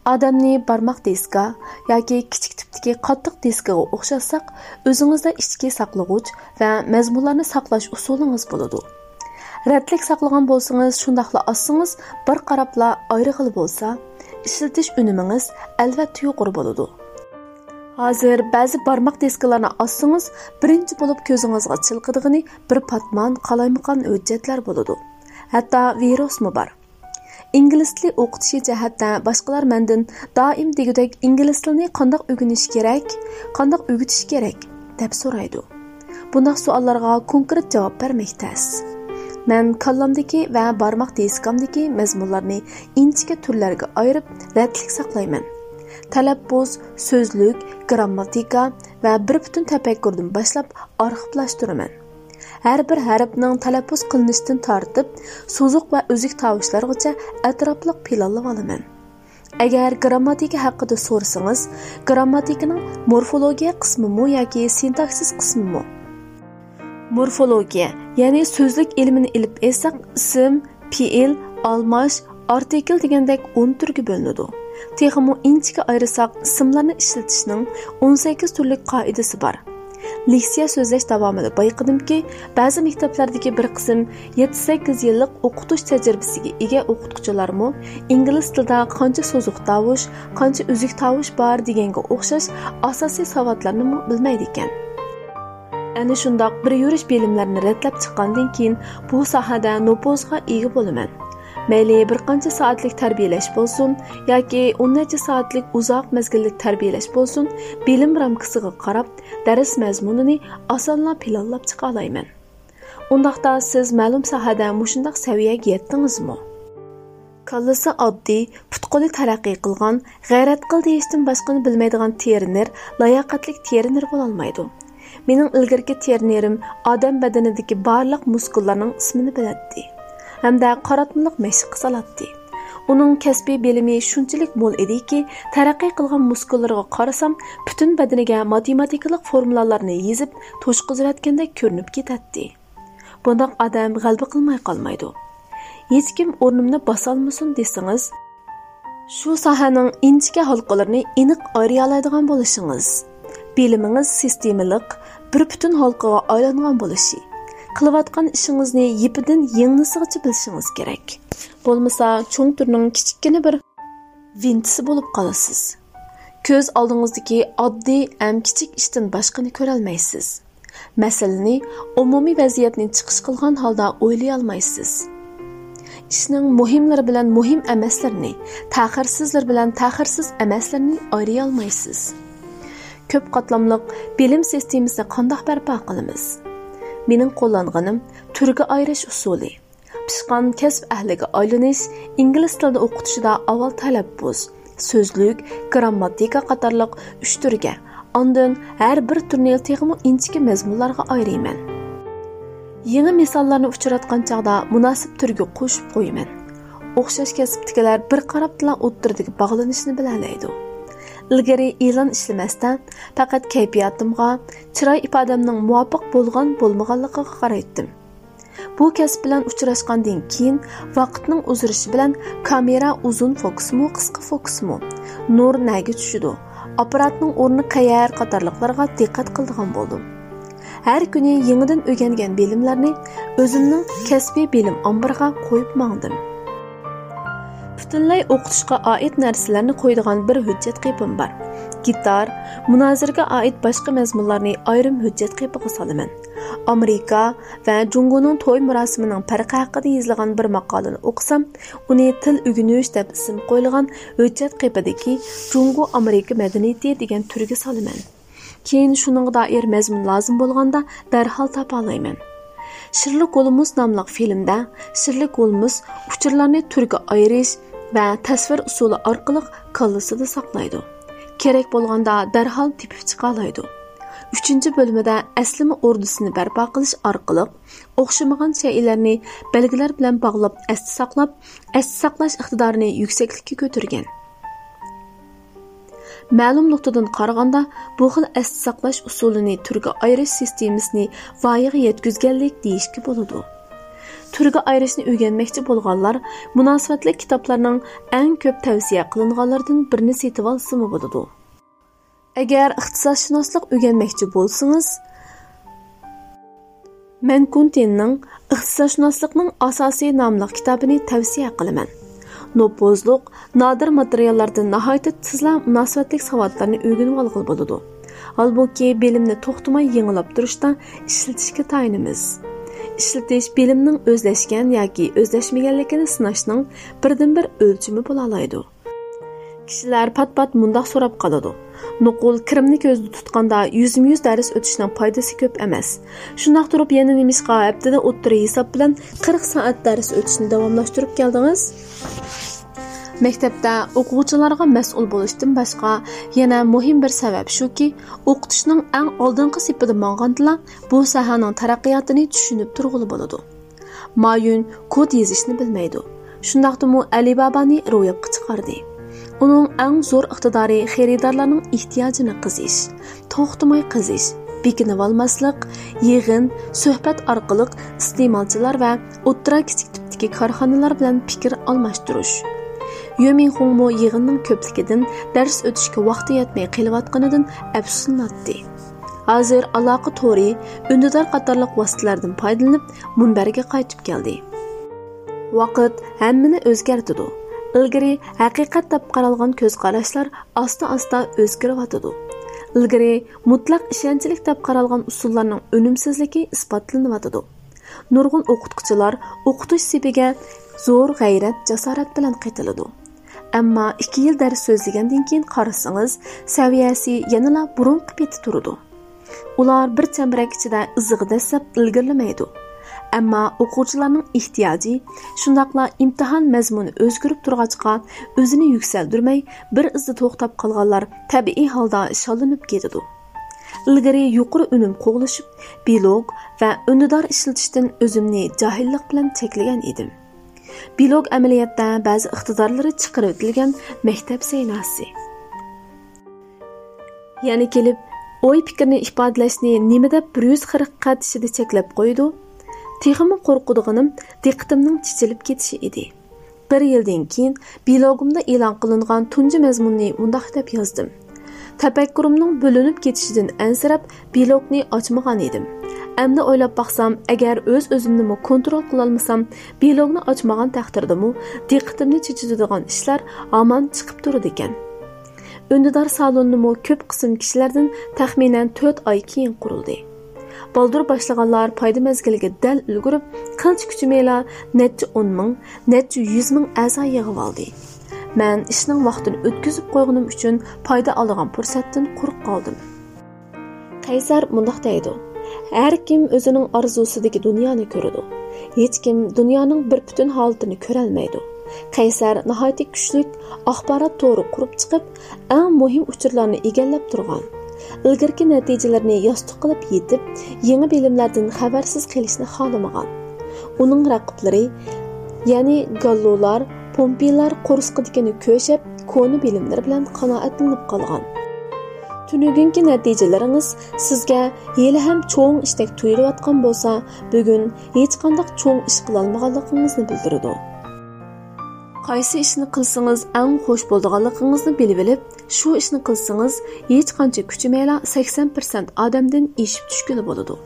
ئادەمنى بارماق دىسكا ياكى كىچىك تىپتىكى قاتتىق دىسكىغا ئوخشاتساق، ئۆزىڭىزدە ئىچكى ساقلىغۇچ ۋە مەزمۇنلارنى ساقلاش ئۇسۇلىڭىز بولىدۇ. رەتلىك ساقلىغان بولسىڭىز، شۇنداقلا ئاسسىڭىز، بىر قاراپلا ئايرىغىلى بولسا، ئىشلىتىش ئۈنۈمىڭىز ئەلۋەتتە يۇقىرى بولىدۇ. ھازىر بەزى بارماق دىسكىلارنى ئاسسىڭىز، بىرىنچى بولۇپ كۆزىڭىزغا چېلىقىدىغىنى بىر پاتمان، قالايمىقان ھۆججەتلەر بولىدۇ. ھەتتا ۋىرۇسمۇ بار. ئىنگلىز تىلى ئوقۇتۇشى جەھەتتە باشقىلار مەندىن دائىم دېگۈدەك «ئىنگلىز تىلىنى قانداق ئۆگىنىش كېرەك؟ قانداق ئۆگىتىش كېرەك؟» دەپ سورايدۇ. بۇنداق سوئاللارغا كونكرېت جاۋاب بەرمەك تەس. مەن كاللامدىكى ۋە بارماق دىسكامدىكى مەزمۇنلارنى ئىنچىكە تۈرلەرگە ئايرىپ، رەتلىك ساقلايمەن. تەلەپپۇز، سۆزلۈك، گىرامماتىكا ۋە بىر پۈتۈن تەپەككۇردىن باشلاپ ئارخىپلاشتۇرىمەن. ھەر بىر ھەرپنىڭ تەلەپپۇز قىلىنىشىدىن تارتىپ، سوزۇق ۋە ئۈزۈك تاۋۇشلارغىچە ئەتراپلىق پىلانلىۋالىمەن. ئەگەر گىرامماتىكا ھەققىدە سورىسىڭىز، گىرامماتىكىنىڭ مورفولوگىيە قىسمىمۇ ياكى سىنتاكسىس قىسمىمۇ؟ مورفولوگىيە، يەنى سۆزلۈك ئىلمىنى ئېلىپ ئېيتساق، ئىسىم، پېئىل، ئالماش، ئارتىكىل دېگەندەك ئون تۈرگە بۆلۈنىدۇ. تېخىمۇ ئىنچىكە ئايرىساق، ئىسىملارنى ئىشلىتىشنىڭ ئون سەككىز تۈرلۈك قائىدىسى بار. لېكسىيە سۆزلەش داۋامىدا بايقىدىمكى، بەزى مەكتەپلەردىكى بىر قىسىم يەتتە سەككىز يىللىق ئوقۇتۇش تەجرىبىسىگە ئىگە ئوقۇتقۇچىلارمۇ ئىنگلىز تىلىدا قانچە سوزۇق تاۋۇش، قانچە ئۈزۈك تاۋۇش بار دېگەنگە ئوخشاش ئاساسىي ساۋاتلارنىمۇ بىلمەيدىكەن. ئەنە شۇنداق بىر يۈرۈش بىلىملەرنى رەتلەپ چىققاندىن كېيىن، بۇ ساھەدە نوپۇزغا ئىگە بولىمەن. مەيلى بىر قانچە سائەتلىك تەربىيەلەش بولسۇن ياكى ئون نەچچە سائەتلىك ئۇزاق مەزگىللىك تەربىيەلەش بولسۇن، بىلىم رامكىسىغا قاراپ، دەرس مەزمۇنىنى ئاسانلا پىلانلاپ چىقالايمەن. ئۇنداقتا سىز مەلۇم ساھەدە مۇشۇنداق سەۋىيەگە يەتتىڭىزمۇ؟ كاللىسى ئاددىي، پۇت-قولى تەرەققىي قىلغان، غەيرەت قىل دېيىشتىن باشقىنى بىلمەيدىغان ترېنېر لاياقەتلىك ترېنېر بولالمايدۇ. مېنىڭ ئىلگىرىكى ترېنېرىم ئادەم بەدىنىدىكى بارلىق مۇسكۇللارنىڭ ئىسمىنى بىلەتتى ھەمدە قاراتمىلىق مەشىق قىلاتتى. ئۇنىڭ كەسپىي بىلىمى شۇنچىلىك مول ئىدىكى، تەرەققىي قىلغان مۇسكۇللىرىغا قارىسام، پۈتۈن بەدىنىگە ماتېماتىكىلىق فورمۇلالارنى يېزىپ توشقۇزۇۋەتكەندەك كۆرۈنۈپ كېتەتتى. بۇنداق ئادەم غەلىبە قىلماي قالمايدۇ. ھېچكىم ئورنۇمنى باسالمىسۇن دېسىڭىز، شۇ ساھەنىڭ ئىنچىكە ھالقىلىرىنى ئېنىق ئايرىيالايدىغان بولۇشىڭىز، بىلىمىڭىز سىستېمىلىق، بىر پۈتۈن ھالقىغا ئايلانغان بولۇشى، قىلىۋاتقان ئىشىڭىزنى يىپىدىن يىڭنىسىغىچە بىلىشىڭىز كېرەك. بولمىسا، چوڭ تۈرنىڭ كىچىككىنە بىر ۋىنتىسى بولۇپ قالىسىز. كۆز ئالدىڭىزدىكى ئاددىي ھەم كىچىك ئىشتىن باشقىنى كۆرەلمەيسىز. مەسىلىنى، ئومۇمىي ۋەزىيەتنى چىقىش قىلغان ھالدا ئويلىيالمايسىز. ئىشنىڭ مۇھىملىرى بىلەن مۇھىم ئەمەسلىرىنى، تەخىرسىزلىرى بىلەن تەخىرسىز ئەمەسلىرىنى ئايرىيالمايسىز. كۆپ قاتلاملىق بىلىم سىستېمىسىنى قانداق بەرپا قىلىمىز؟ مېنىڭ قوللانغىنىم تۈرگە ئايرىش ئۇسۇلى. پىشقان كەسىپ ئەھلىگە ئايلىنىش ئىنگلىز تىلىدا ئوقۇتۇشىدا ئاۋۋال تەلەپپۇز، سۆزلۈك، گىرامماتىكا قاتارلىق ئۈچ تۈرگە، ئاندىن ھەر بىر تۈرنى تېخىمۇ ئىنچىكە مەزمۇنلارغا ئايرىيمەن. يېڭى مىساللارنى ئۇچراتقان چاغدا مۇناسىپ تۈرگە قوشۇپ قويىمەن. ئوخشاش كەسىپتىكىلەر بىر قاراپتىلا ئوتتۇرىدىكى باغلىنىشنى بىلەلەيدۇ. ئىلگىرى ئېلان ئىشلىمەستە، پەقەت كەيپىياتىمغا، چىراي ئىپادەمنىڭ مۇۋاپىق بولغان-بولمىغانلىقىغا قارايتتىم. بۇ كەسىپ بىلەن ئۇچراشقاندىن كېيىن، ۋاقىتنىڭ ئۇزىرىشى بىلەن كامېرا ئۇزۇن فوكۇسمۇ، قىسقا فوكۇسمۇ، نۇر نەگە چۈشىدۇ، ئاپپاراتنىڭ ئورنى قەيەر قاتارلىقلارغا دىققەت قىلىدىغان بولدۇم. ھەر كۈنى يېڭىدىن ئۆگەنگەن بىلىملەرنى ئۆزۈمنىڭ كەسپىي بىلىم ئامبىرىغا قويۇپ ماڭدىم. پۈتۈنلەي ئوقۇتۇشقا ئائىت نەرسىلەرنى قويىدىغان بىر ھۆججەت قېپىم بار. گىتار، مۇنازىرىگە ئائىت باشقا مەزمۇنلارنى ئايرىم ھۆججەت قېپىغا سالىمەن. ئامېرىكا ۋە جۇڭگونىڭ توي مۇراسىمىنىڭ پەرقى ھەققىدە يېزىلغان بىر ماقالىنى ئوقۇسام، ئۇنى تىل ئۆگىنىش دەپ ئىسىم قويۇلغان ھۆججەت قېپىدىكى جۇڭگو ئامېرىكا مەدەنىيىتى دېگەن تۈرگە سالىمەن. كېيىن شۇنىڭغا دائىر مەزمۇن لازىم بولغاندا دەرھال تاپالايمەن. شېرلوك ھولمز ناملىق فىلىمدە شېرلوك ھولمز ئۇچۇرلارنى تۈرگە ئايرىش ۋە تەسۋىر ئۇسۇلى ئارقىلىق كاللىسىدا ساقلايدۇ. كېرەك بولغاندا دەرھال تېپىپ چىقالايدۇ. ئۈچىنچى بۆلۈمىدە ئەسلىمە ئوردىسىنى بەرپا قىلىش ئارقىلىق ئوخشىمىغان شەيئىلەرنى بەلگىلەر بىلەن باغلاپ ئەستە ساقلاپ، ئەستە ساقلاش ئىقتىدارىنى يۈكسەكلىككە كۆتۈرگەن. مەلۇم نۇقتىدىن قارىغاندا، بۇ خىل ئەستە ساقلاش ئۇسۇلىنى تۈرگە ئايرىش سىستېمىسىنى ۋايىغا يەتكۈزگەنلىك دېيىشكە بولىدۇ. تۈرگە ئايرىشنى ئۆگەنمەكچى بولغانلار مۇناسىۋەتلىك كىتابلارنىڭ ئەڭ كۆپ تەۋسىيە قىلىنغانلىرىدىن بىرنى سېتىۋالسىمۇ بولىدۇ. ئەگەر ئىختىساسشۇناسلىق ئۆگەنمەكچى بولسىڭىز، مەنكۇنتىننىڭ ئىختىساسشۇناسلىقنىڭ ئاساسى ناملىق كىتابىنى تەۋسىيە قىلىمەن. نوپۇزلۇق، نادىر ماتېرىياللاردىن ناھايىتى تېزلا مۇناسىۋەتلىك ساۋاتلارنى ئۆگىنىۋالغىلى بولىدۇ. ھالبۇكى، بىلىمنى توختىماي يېڭىلاپ تۇرۇشتا ئىشلىتىشكە تايىنىمىز. ئىشلىتىش بىلىمنىڭ ئۆزلەشكەن ياكى ئۆزلەشمىگەنلىكىنى سىناشنىڭ بىردىنبىر ئۆلچىمى بولالايدۇ. كىشىلەر پات-پات مۇنداق سوراپ قالىدۇ: «نوقۇل كىرىمنى كۆزدە تۇتقاندا يۈزمۇ يۈز دەرس ئۆتۈشنىڭ پايدىسى كۆپ ئەمەس. شۇنداق تۇرۇپ يەنە نېمىشقا ھەپتىدە ئوتتۇرا ھېساب بىلەن قىرىق سائەت دەرس ئۆتۈشنى داۋاملاشتۇرۇپ كەلدىڭىز؟» مەكتەپتە ئوقۇغۇچىلارغا مەسئۇل بولۇشتىن باشقا يەنە مۇھىم بىر سەۋەب شۇكى، ئوقۇتۇشنىڭ ئەڭ ئالدىنقى سېپىدا ماڭغاندىلا بۇ ساھەنىڭ تەرەققىياتىنى چۈشىنىپ تۇرغىلى بولىدۇ. مايۈن كود يېزىشنى بىلمەيدۇ. شۇنداقتىمۇ ئەلىبابانى روياپقا چىقاردى. ئۇنىڭ ئەڭ زور ئىقتىدارى خېرىدارلارنىڭ ئېھتىياجىنى قېزىش، توختىماي قېزىش، بېكىنىۋالماسلىق، يىغىن، سۆھبەت ئارقىلىق ئىستېمالچىلار ۋە ئوتتۇرا، كىچىك تىپتىكى كارخانىلار بىلەن پىكىر ئالماشتۇرۇش. يۈ مىنخۇڭمۇ يىغىننىڭ كۆپلۈكىدىن دەرس ئۆتۈشكە ۋاقتى يەتمەي قېلىۋاتقىنىدىن ئەپسۇسلىناتتى. ھازىر ئالاقە تورى، ئۈندىدار قاتارلىق ۋاسىتىلەردىن پايدىلىنىپ، مۇنبەرگە قايتىپ كەلدى. ۋاقىت ھەممىنى ئۆزگەرتىدۇ. ئىلگىرى ھەقىقەت دەپ قارالغان كۆز قاراشلار ئاستا-ئاستا ئۆزگىرىۋاتىدۇ. ئىلگىرى مۇتلەق ئىشەنچلىك دەپ قارالغان ئۇسۇللارنىڭ ئۈنۈمسىزلىكى ئىسپاتلىنىۋاتىدۇ. نۇرغۇن ئوقۇتقۇچىلار ئوقۇتۇش سېپىگە زور غەيرەت، جاسارەت بىلەن قېتىلىدۇ. ئەمما ئىككى يىل دەرس سۆزلىگەندىن كېيىن قارىسىڭىز، سەۋىيەسى يەنىلا بۇرۇنقى پېتى تۇرىدۇ. ئۇلار بىر چەمبىرەك ئىچىدە ئىزىغا دەسسەپ ئىلگىرىلىمەيدۇ. ئەمما ئوقۇغۇچىلارنىڭ ئېھتىياجى، شۇنداقلا ئىمتىھان مەزمۇنى ئۆزگىرىپ تۇرغاچقا، ئۆزىنى يۈكسەلدۈرمەي، بىر ئىزدا توختاپ قالغانلار تەبىئىي ھالدا شاللىنىپ كېتىدۇ. ئىلگىرى يۇقىرى ئۈنۈم قوغلىشىپ، بىلوگ ۋە ئۈندىدار ئىشلىتىشتىن ئۆزۈمنى جاھىللىق بىلەن چەكلىگەن ئىدىم. بىلوگ ئەمەلىيەتتە بەزى ئىقتىدارلىرى چىقىرىۋېتىلگەن مەكتەپ سەيناسى. يەنە كېلىپ، ئوي-پىكىرنى ئىپادىلەشنى نېمە دەپ بىر يۈز قىرىق قەت ئىچىدە چەكلەپ قويىدۇ؟ تېخىمۇ قورقىدىغىنىم دىققىتىمنىڭ چېچىلىپ كېتىشى ئىدى. بىر يىلدىن كېيىن بىلوگۇمدا ئېلان قىلىنغان تۇنجى مەزمۇننى مۇنداق دەپ يازدىم: تەپەككۇرۇمنىڭ بۆلۈنۈپ كېتىشىدىن ئەنسىرەپ، بىلوگنى ئاچمىغان ئىدىم. ئەمدى ئويلاپ باقسام، ئەگەر ئۆز-ئۆزۈمنىمۇ كونترول قىلالمىسام، بىلوگنى ئاچمىغان تەقدىردىمۇ دىققىتىمنى چېچىدىغان ئىشلار ھامان چىقىپ تۇرىدىكەن. ئۈندىدار سالونىمۇ كۆپ قىسىم كىشىلەردىن تەخمىنەن تۆت ئاي كېيىن قۇرۇلدى. بالدۇر باشلىغانلار پايدا مەزگىلىگە دەل ئۈلگۈرۈپ، قىلچە كۈچىمەيلا نەچچە ئون مىڭ، نەچچە يۈز مىڭ ئەزا يىغىۋالدى. مەن ئىشنىڭ ۋاقتىنى ئۆتكۈزۈپ قويغىنىم ئۈچۈن پايدا ئالىدىغان پۇرسەتتىن قۇرۇق قالدىم. قەيسەر مۇنداق دەيدۇ: ھەر كىم ئۆزىنىڭ ئارزۇسىدىكى دۇنيانى كۆرىدۇ. ھېچكىم دۇنيانىڭ بىر پۈتۈن ھالىتىنى كۆرەلمەيدۇ. قەيسەر ناھايىتى كۈچلۈك ئاخبارات تورى قۇرۇپ چىقىپ، ئەڭ مۇھىم ئۇچۇرلارنى ئىگىلەپ تۇرغان. ئىلگىرىكى نەتىجىلىرىنى ياستۇق قىلىپ يېتىپ، يېڭى بىلىملەردىن خەۋەرسىز قېلىشنى خالىمىغان. ئۇنىڭ رەقىبلىرى، يەنى گاللولار، پومپېيلار قورسىقىدىكىنى كۆشەپ، كونا بىلىملىرى بىلەن قانائەتلىنىپ قالغان. تۈنۈگۈنكى نەتىجىلىرىڭىز سىزگە ھېلىھەم چوڭ ئىشتەك تۇيۇلۇۋاتقان بولسا، بۈگۈن ھېچقانداق چوڭ ئىش قىلالمىغانلىقىڭىزنى بىلدۈرىدۇ. قايسى ئىشنى قىلسىڭىز ئەڭ خوش بولىدىغانلىقىڭىزنى بىلىۋېلىپ، شۇ ئىشنى قىلسىڭىز ھېچقانچە كۈچىمەيلا سەكسەن پىرسەنت ئادەمدىن ئېشىپ چۈشكىلى بولىدۇ.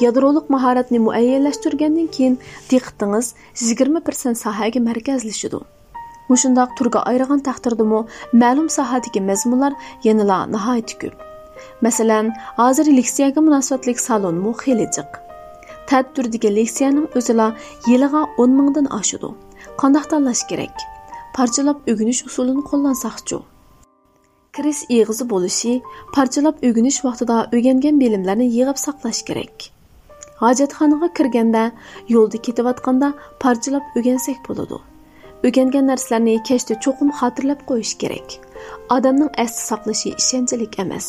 يادرولۇق ماھارەتنى مۇئەييەنلەشتۈرگەندىن كېيىن دىققىتىڭىز يىگىرمە پىرسەنت ساھەگە مەركەزلىشىدۇ. مۇشۇنداق تۈرگە ئايرىغان تەقدىردىمۇ مەلۇم ساھەدىكى مەزمۇنلار يەنىلا ناھايىتى كۆپ. مەسىلەن، ھازىر لېكسىيەگە مۇناسىۋەتلىك سالونمۇ خېلى جىق. تەت تۈردىكى لېكسىيەنىڭ ئۆزىلا يىلىغا ئون مىڭدىن ئاشىدۇ. قانداق تاللاش كېرەك؟ پارچىلاپ ئۆگىنىش ئۇسۇلىنى قوللانساقچۇ؟ كىرىش ئېغىزى بولۇشى، پارچىلاپ ئۆگىنىش ۋاقتىدا ئۆگەنگەن بىلىملەرنى يىغىپ ساقلاش كېرەك. ھاجەتخانىغا كىرگەندە، يولدا كېتىۋاتقاندا پارچىلاپ ئۆگەنسەك بولىدۇ. ئۆگەنگەن نەرسىلەرنى كەچتە چوقۇم خاتىرىلەپ قويۇش كېرەك. ئادەمنىڭ ئەستە ساقلىشى ئىشەنچلىك ئەمەس.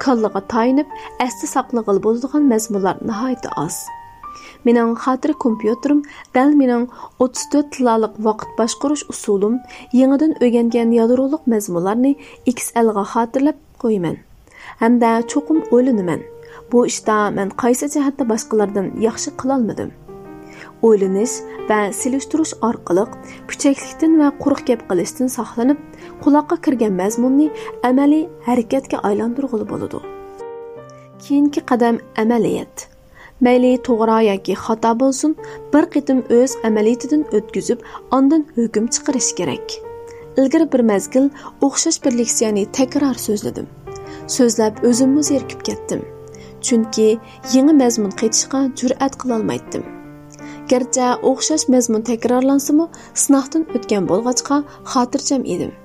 كاللىغا تايىنىپ ئەستە ساقلىغىلى بولىدىغان مەزمۇنلار ناھايىتى ئاز. مېنىڭ خاتىرە كومپيۇتېرىم دەل مېنىڭ ئوتتۇز تۆت تىللالىق ۋاقىت باشقۇرۇش ئۇسۇلۇم، يېڭىدىن ئۆگەنگەن يادرولۇق مەزمۇنلارنى ئېكس ئەلغا خاتىرىلەپ قويىمەن. ھەمدە چوقۇم ئويلىنىمەن، بۇ ئىشتا مەن قايسى جەھەتتە باشقىلاردىن ياخشى قىلالمىدىم؟ ئويلىنىش ۋە سېلىشتۇرۇش ئارقىلىق پۈچەكلىكتىن ۋە قۇرۇق گەپ قىلىشتىن ساقلىنىپ، قۇلاققا كىرگەن مەزمۇننى ئەمەلىي ھەرىكەتكە ئايلاندۇرغىلى بولىدۇ. كېيىنكى قەدەم ئەمەلىيەت. مەيلى توغرا ياكى خاتا بولسۇن، بىر قېتىم ئۆز ئەمەلىيىتىدىن ئۆتكۈزۈپ، ئاندىن ھۆكۈم چىقىرىش كېرەك. ئىلگىرى بىر مەزگىل ئوخشاش بىر لېكسىيەنى تەكرار سۆزلىدىم. سۆزلەپ ئۆزۈممۇ زېرىكىپ كەتتىم. چۈنكى يېڭى مەزمۇن قېتىشقا جۈرئەت قىلالمايتتىم. گەرچە ئوخشاش مەزمۇن تەكرارلانسىمۇ، سىناقتىن ئۆتكەن بولغاچقا خاتىرجەم ئىدىم.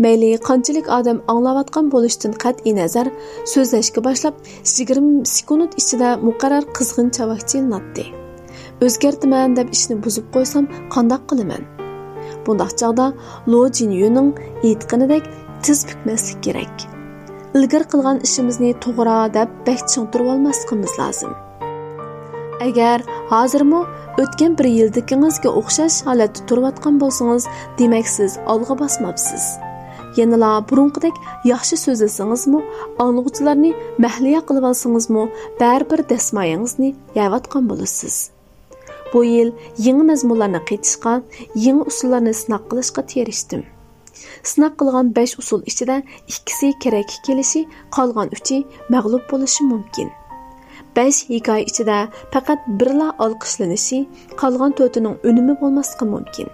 مەيلى قانچىلىك ئادەم ئاڭلاۋاتقان بولۇشتىن قەتئىينەزەر، سۆزلەشكە باشلاپ، يىگىرمە سېكۇنت ئىچىدە مۇقەررەر قىزغىن چاۋاك چېلىناتتى. ئۆزگەرتىمەن دەپ ئىشنى بۇزۇپ قويسام، قانداق قىلىمەن؟ بۇنداق چاغدا لو جىنيۈنىڭ ئېيتقىنىدەك تىز پۈكمەسلىك كېرەك. ئىلگىرى قىلغان ئىشىمىزنى توغرا دەپ بەك چىڭ تۇرۇۋالماسلىقىمىز لازىم. ئەگەر ھازىرمۇ ئۆتكەن بىر يىلدىكىڭىزگە ئوخشاش ھالەتتە تۇرۇۋاتقان بولسىڭىز، دېمەك، سىز ئالغا باسماپسىز. يەنىلا بۇرۇنقىدەك ياخشى سۆزلىسىڭىزمۇ، ئاڭلىغۇچىلارنى مەھلىيا قىلىۋالسىڭىزمۇ، بەرىبىر دەسمايىڭىزنى يەۋاتقان بولىسىز. بۇ يىل يېڭى مەزمۇنلارنى قېتىشقا، يېڭى ئۇسۇللارنى سىناق قىلىشقا تىرىشتىم. سىناق قىلغان بەش ئۇسۇل ئىچىدە ئىككىسى كېرەككە كېلىشى، قالغان ئۈچى مەغلۇپ بولۇشى مۇمكىن. بەش ھېكايە ئىچىدە پەقەت بىرلا ئالقىشلىنىشى، قالغان تۆتىنىڭ ئۈنۈمى بولماسلىقى مۇمكىن.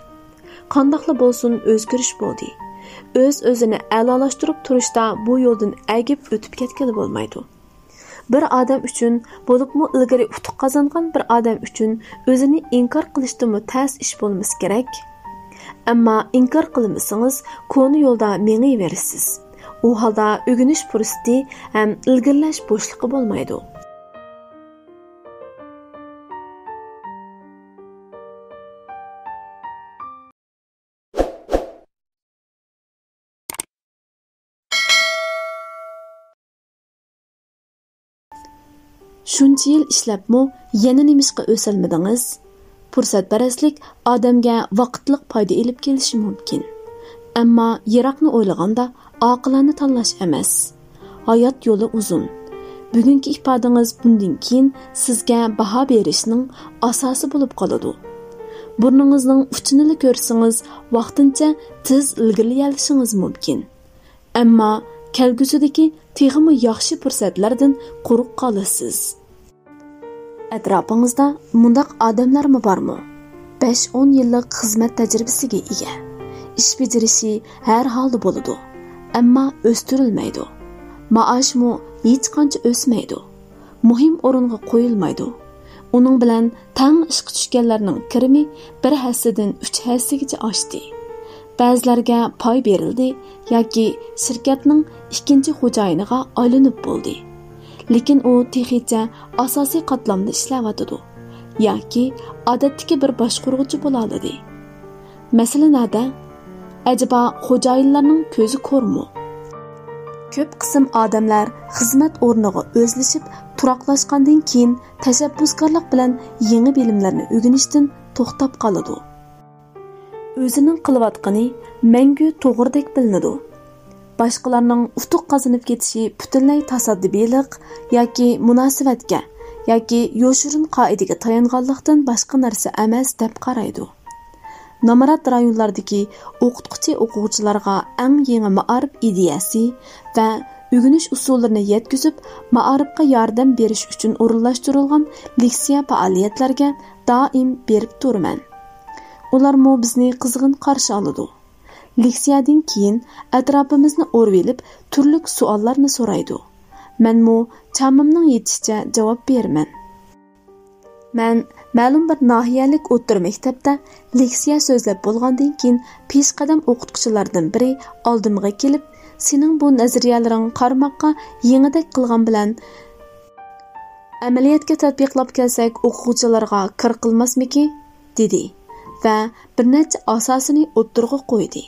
قانداقلا بولسۇن، ئۆزگىرىش بولدى. ئۆز-ئۆزىنى ئەلالاشتۇرۇپ تۇرۇشتا بۇ يولدىن ئەگىپ ئۆتۈپ كەتكىلى بولمايدۇ. بىر ئادەم ئۈچۈن، بولۇپمۇ ئىلگىرى ئۇتۇق قازانغان بىر ئادەم ئۈچۈن ئۆزىنى ئىنكار قىلىشتىنمۇ تەس ئىش بولمىسا كېرەك. ئەمما ئىنكار قىلمىسىڭىز، كونا يولدا مېڭىۋېرىسىز. ئۇ ھالدا ئۆگىنىش پۇرسىتى ھەم ئىلگىرىلەش بوشلۇقى بولمايدۇ. شۇنچە يىل ئىشلەپمۇ يەنە نېمىشقا ئۆسەلمىدىڭىز؟ پۇرسەتپەرەسلىك ئادەمگە ۋاقىتلىق پايدا ئېلىپ كېلىشى مۇمكىن. ئەمما يىراقنى ئويلىغاندا ئاقىلانە تاللاش ئەمەس. ھايات يولى ئۇزۇن. بۈگۈنكى ئىپادىڭىز بۇندىن كېيىن سىزگە باھا بېرىشنىڭ ئاساسى بولۇپ قالىدۇ. بۇرنىڭىزنىڭ ئۇچىنىلا كۆرسىڭىز، ۋاقتىنچە تېز ئىلگىرىلىيەلىشىڭىز مۇمكىن. ئەمما كەلگۈسىدىكى تېخىمۇ ياخشى پۇرسەتلەردىن قۇرۇق قالىسىز. ئەتراپىڭىزدا مۇنداق ئادەملەرمۇ بارمۇ؟ بەش-ئون يىللىق خىزمەت تەجرىبىسىگە ئىگە. ئىش بېجىرىشى ھەر ھالدا بولىدۇ، ئەمما ئۆستۈرۈلمەيدۇ. مائاشمۇ ھېچقانچە ئۆسمەيدۇ. مۇھىم ئورۇنغا قويۇلمايدۇ. ئۇنىڭ بىلەن تەڭ ئىشقا چۈشكەنلەرنىڭ كىرىمى بىر ھەسسىدىن ئۈچ ھەسسىگىچە ئاشتى. بەزىلەرگە پاي بېرىلدى ياكى شىركەتنىڭ ئىككىنچى خوجايىنىغا ئايلىنىپ بولدى. لېكىن ئۇ تېخىچە ئاساسىي قاتلامدا ئىشلەۋاتىدۇ ياكى ئادەتتىكى بىر باشقۇرغۇچى بولالىدى. مەسىلە نەدە؟ ئەجەبا خوجايىنلارنىڭ كۆزى كورمۇ؟ كۆپ قىسىم ئادەملەر خىزمەت ئورنىغا ئۆزلىشىپ تۇراقلاشقاندىن كېيىن تەشەببۇسكارلىق بىلەن يېڭى بىلىملەرنى ئۆگىنىشتىن توختاپ قالىدۇ. ئۆزىنىڭ قىلىۋاتقىنى مەڭگۈ توغرىدەك بىلىنىدۇ. باشقىلارنىڭ ئۇتۇق قازىنىپ كېتىشى پۈتۈنلەي تاسادىپىيلىق ياكى مۇناسىۋەتكە ياكى يوشۇرۇن قائىدىگە تايانغانلىقتىن باشقا نەرسە ئەمەس دەپ قارايدۇ. نامرات رايونلاردىكى ئوقۇتقۇچى ئوقۇغۇچىلارغا ئەڭ يېڭى مائارىپ ئىدىيەسى ۋە ئۆگىنىش ئۇسۇللىرىنى يەتكۈزۈپ، مائارىپقا ياردەم بېرىش ئۈچۈن ئورۇنلاشتۇرۇلغان لېكسىيە پائالىيەتلەرگە دائىم بېرىپ تۇرىمەن. ئۇلارمۇ بىزنى قىزغىن قارشى ئالىدۇ. لېكسىيەدىن كېيىن ئەتراپىمىزنى ئورىۋېلىپ، تۈرلۈك سوئاللارنى سورايدۇ. مەنمۇ چامىمنىڭ يېتىشىچە جاۋاب بېرىمەن. مەن مەلۇم بىر ناھىيەلىك ئوتتۇرا مەكتەپتە لېكسىيە سۆزلەپ بولغاندىن كېيىن، پېشقەدەم ئوقۇتقۇچىلاردىن بىرى ئالدىمغا كېلىپ، «سېنىڭ بۇ نەزەرىيەلىرىڭ قارىماققا يېڭىدەك قىلغان بىلەن، ئەمەلىيەتكە تەتبىقلاپ كەلسەك، ئوقۇغۇچىلارغا كىر قىلماسمىكىن؟» دېدى ۋە بىر نەچچە ئاساسىنى ئوتتۇرىغا قويدى.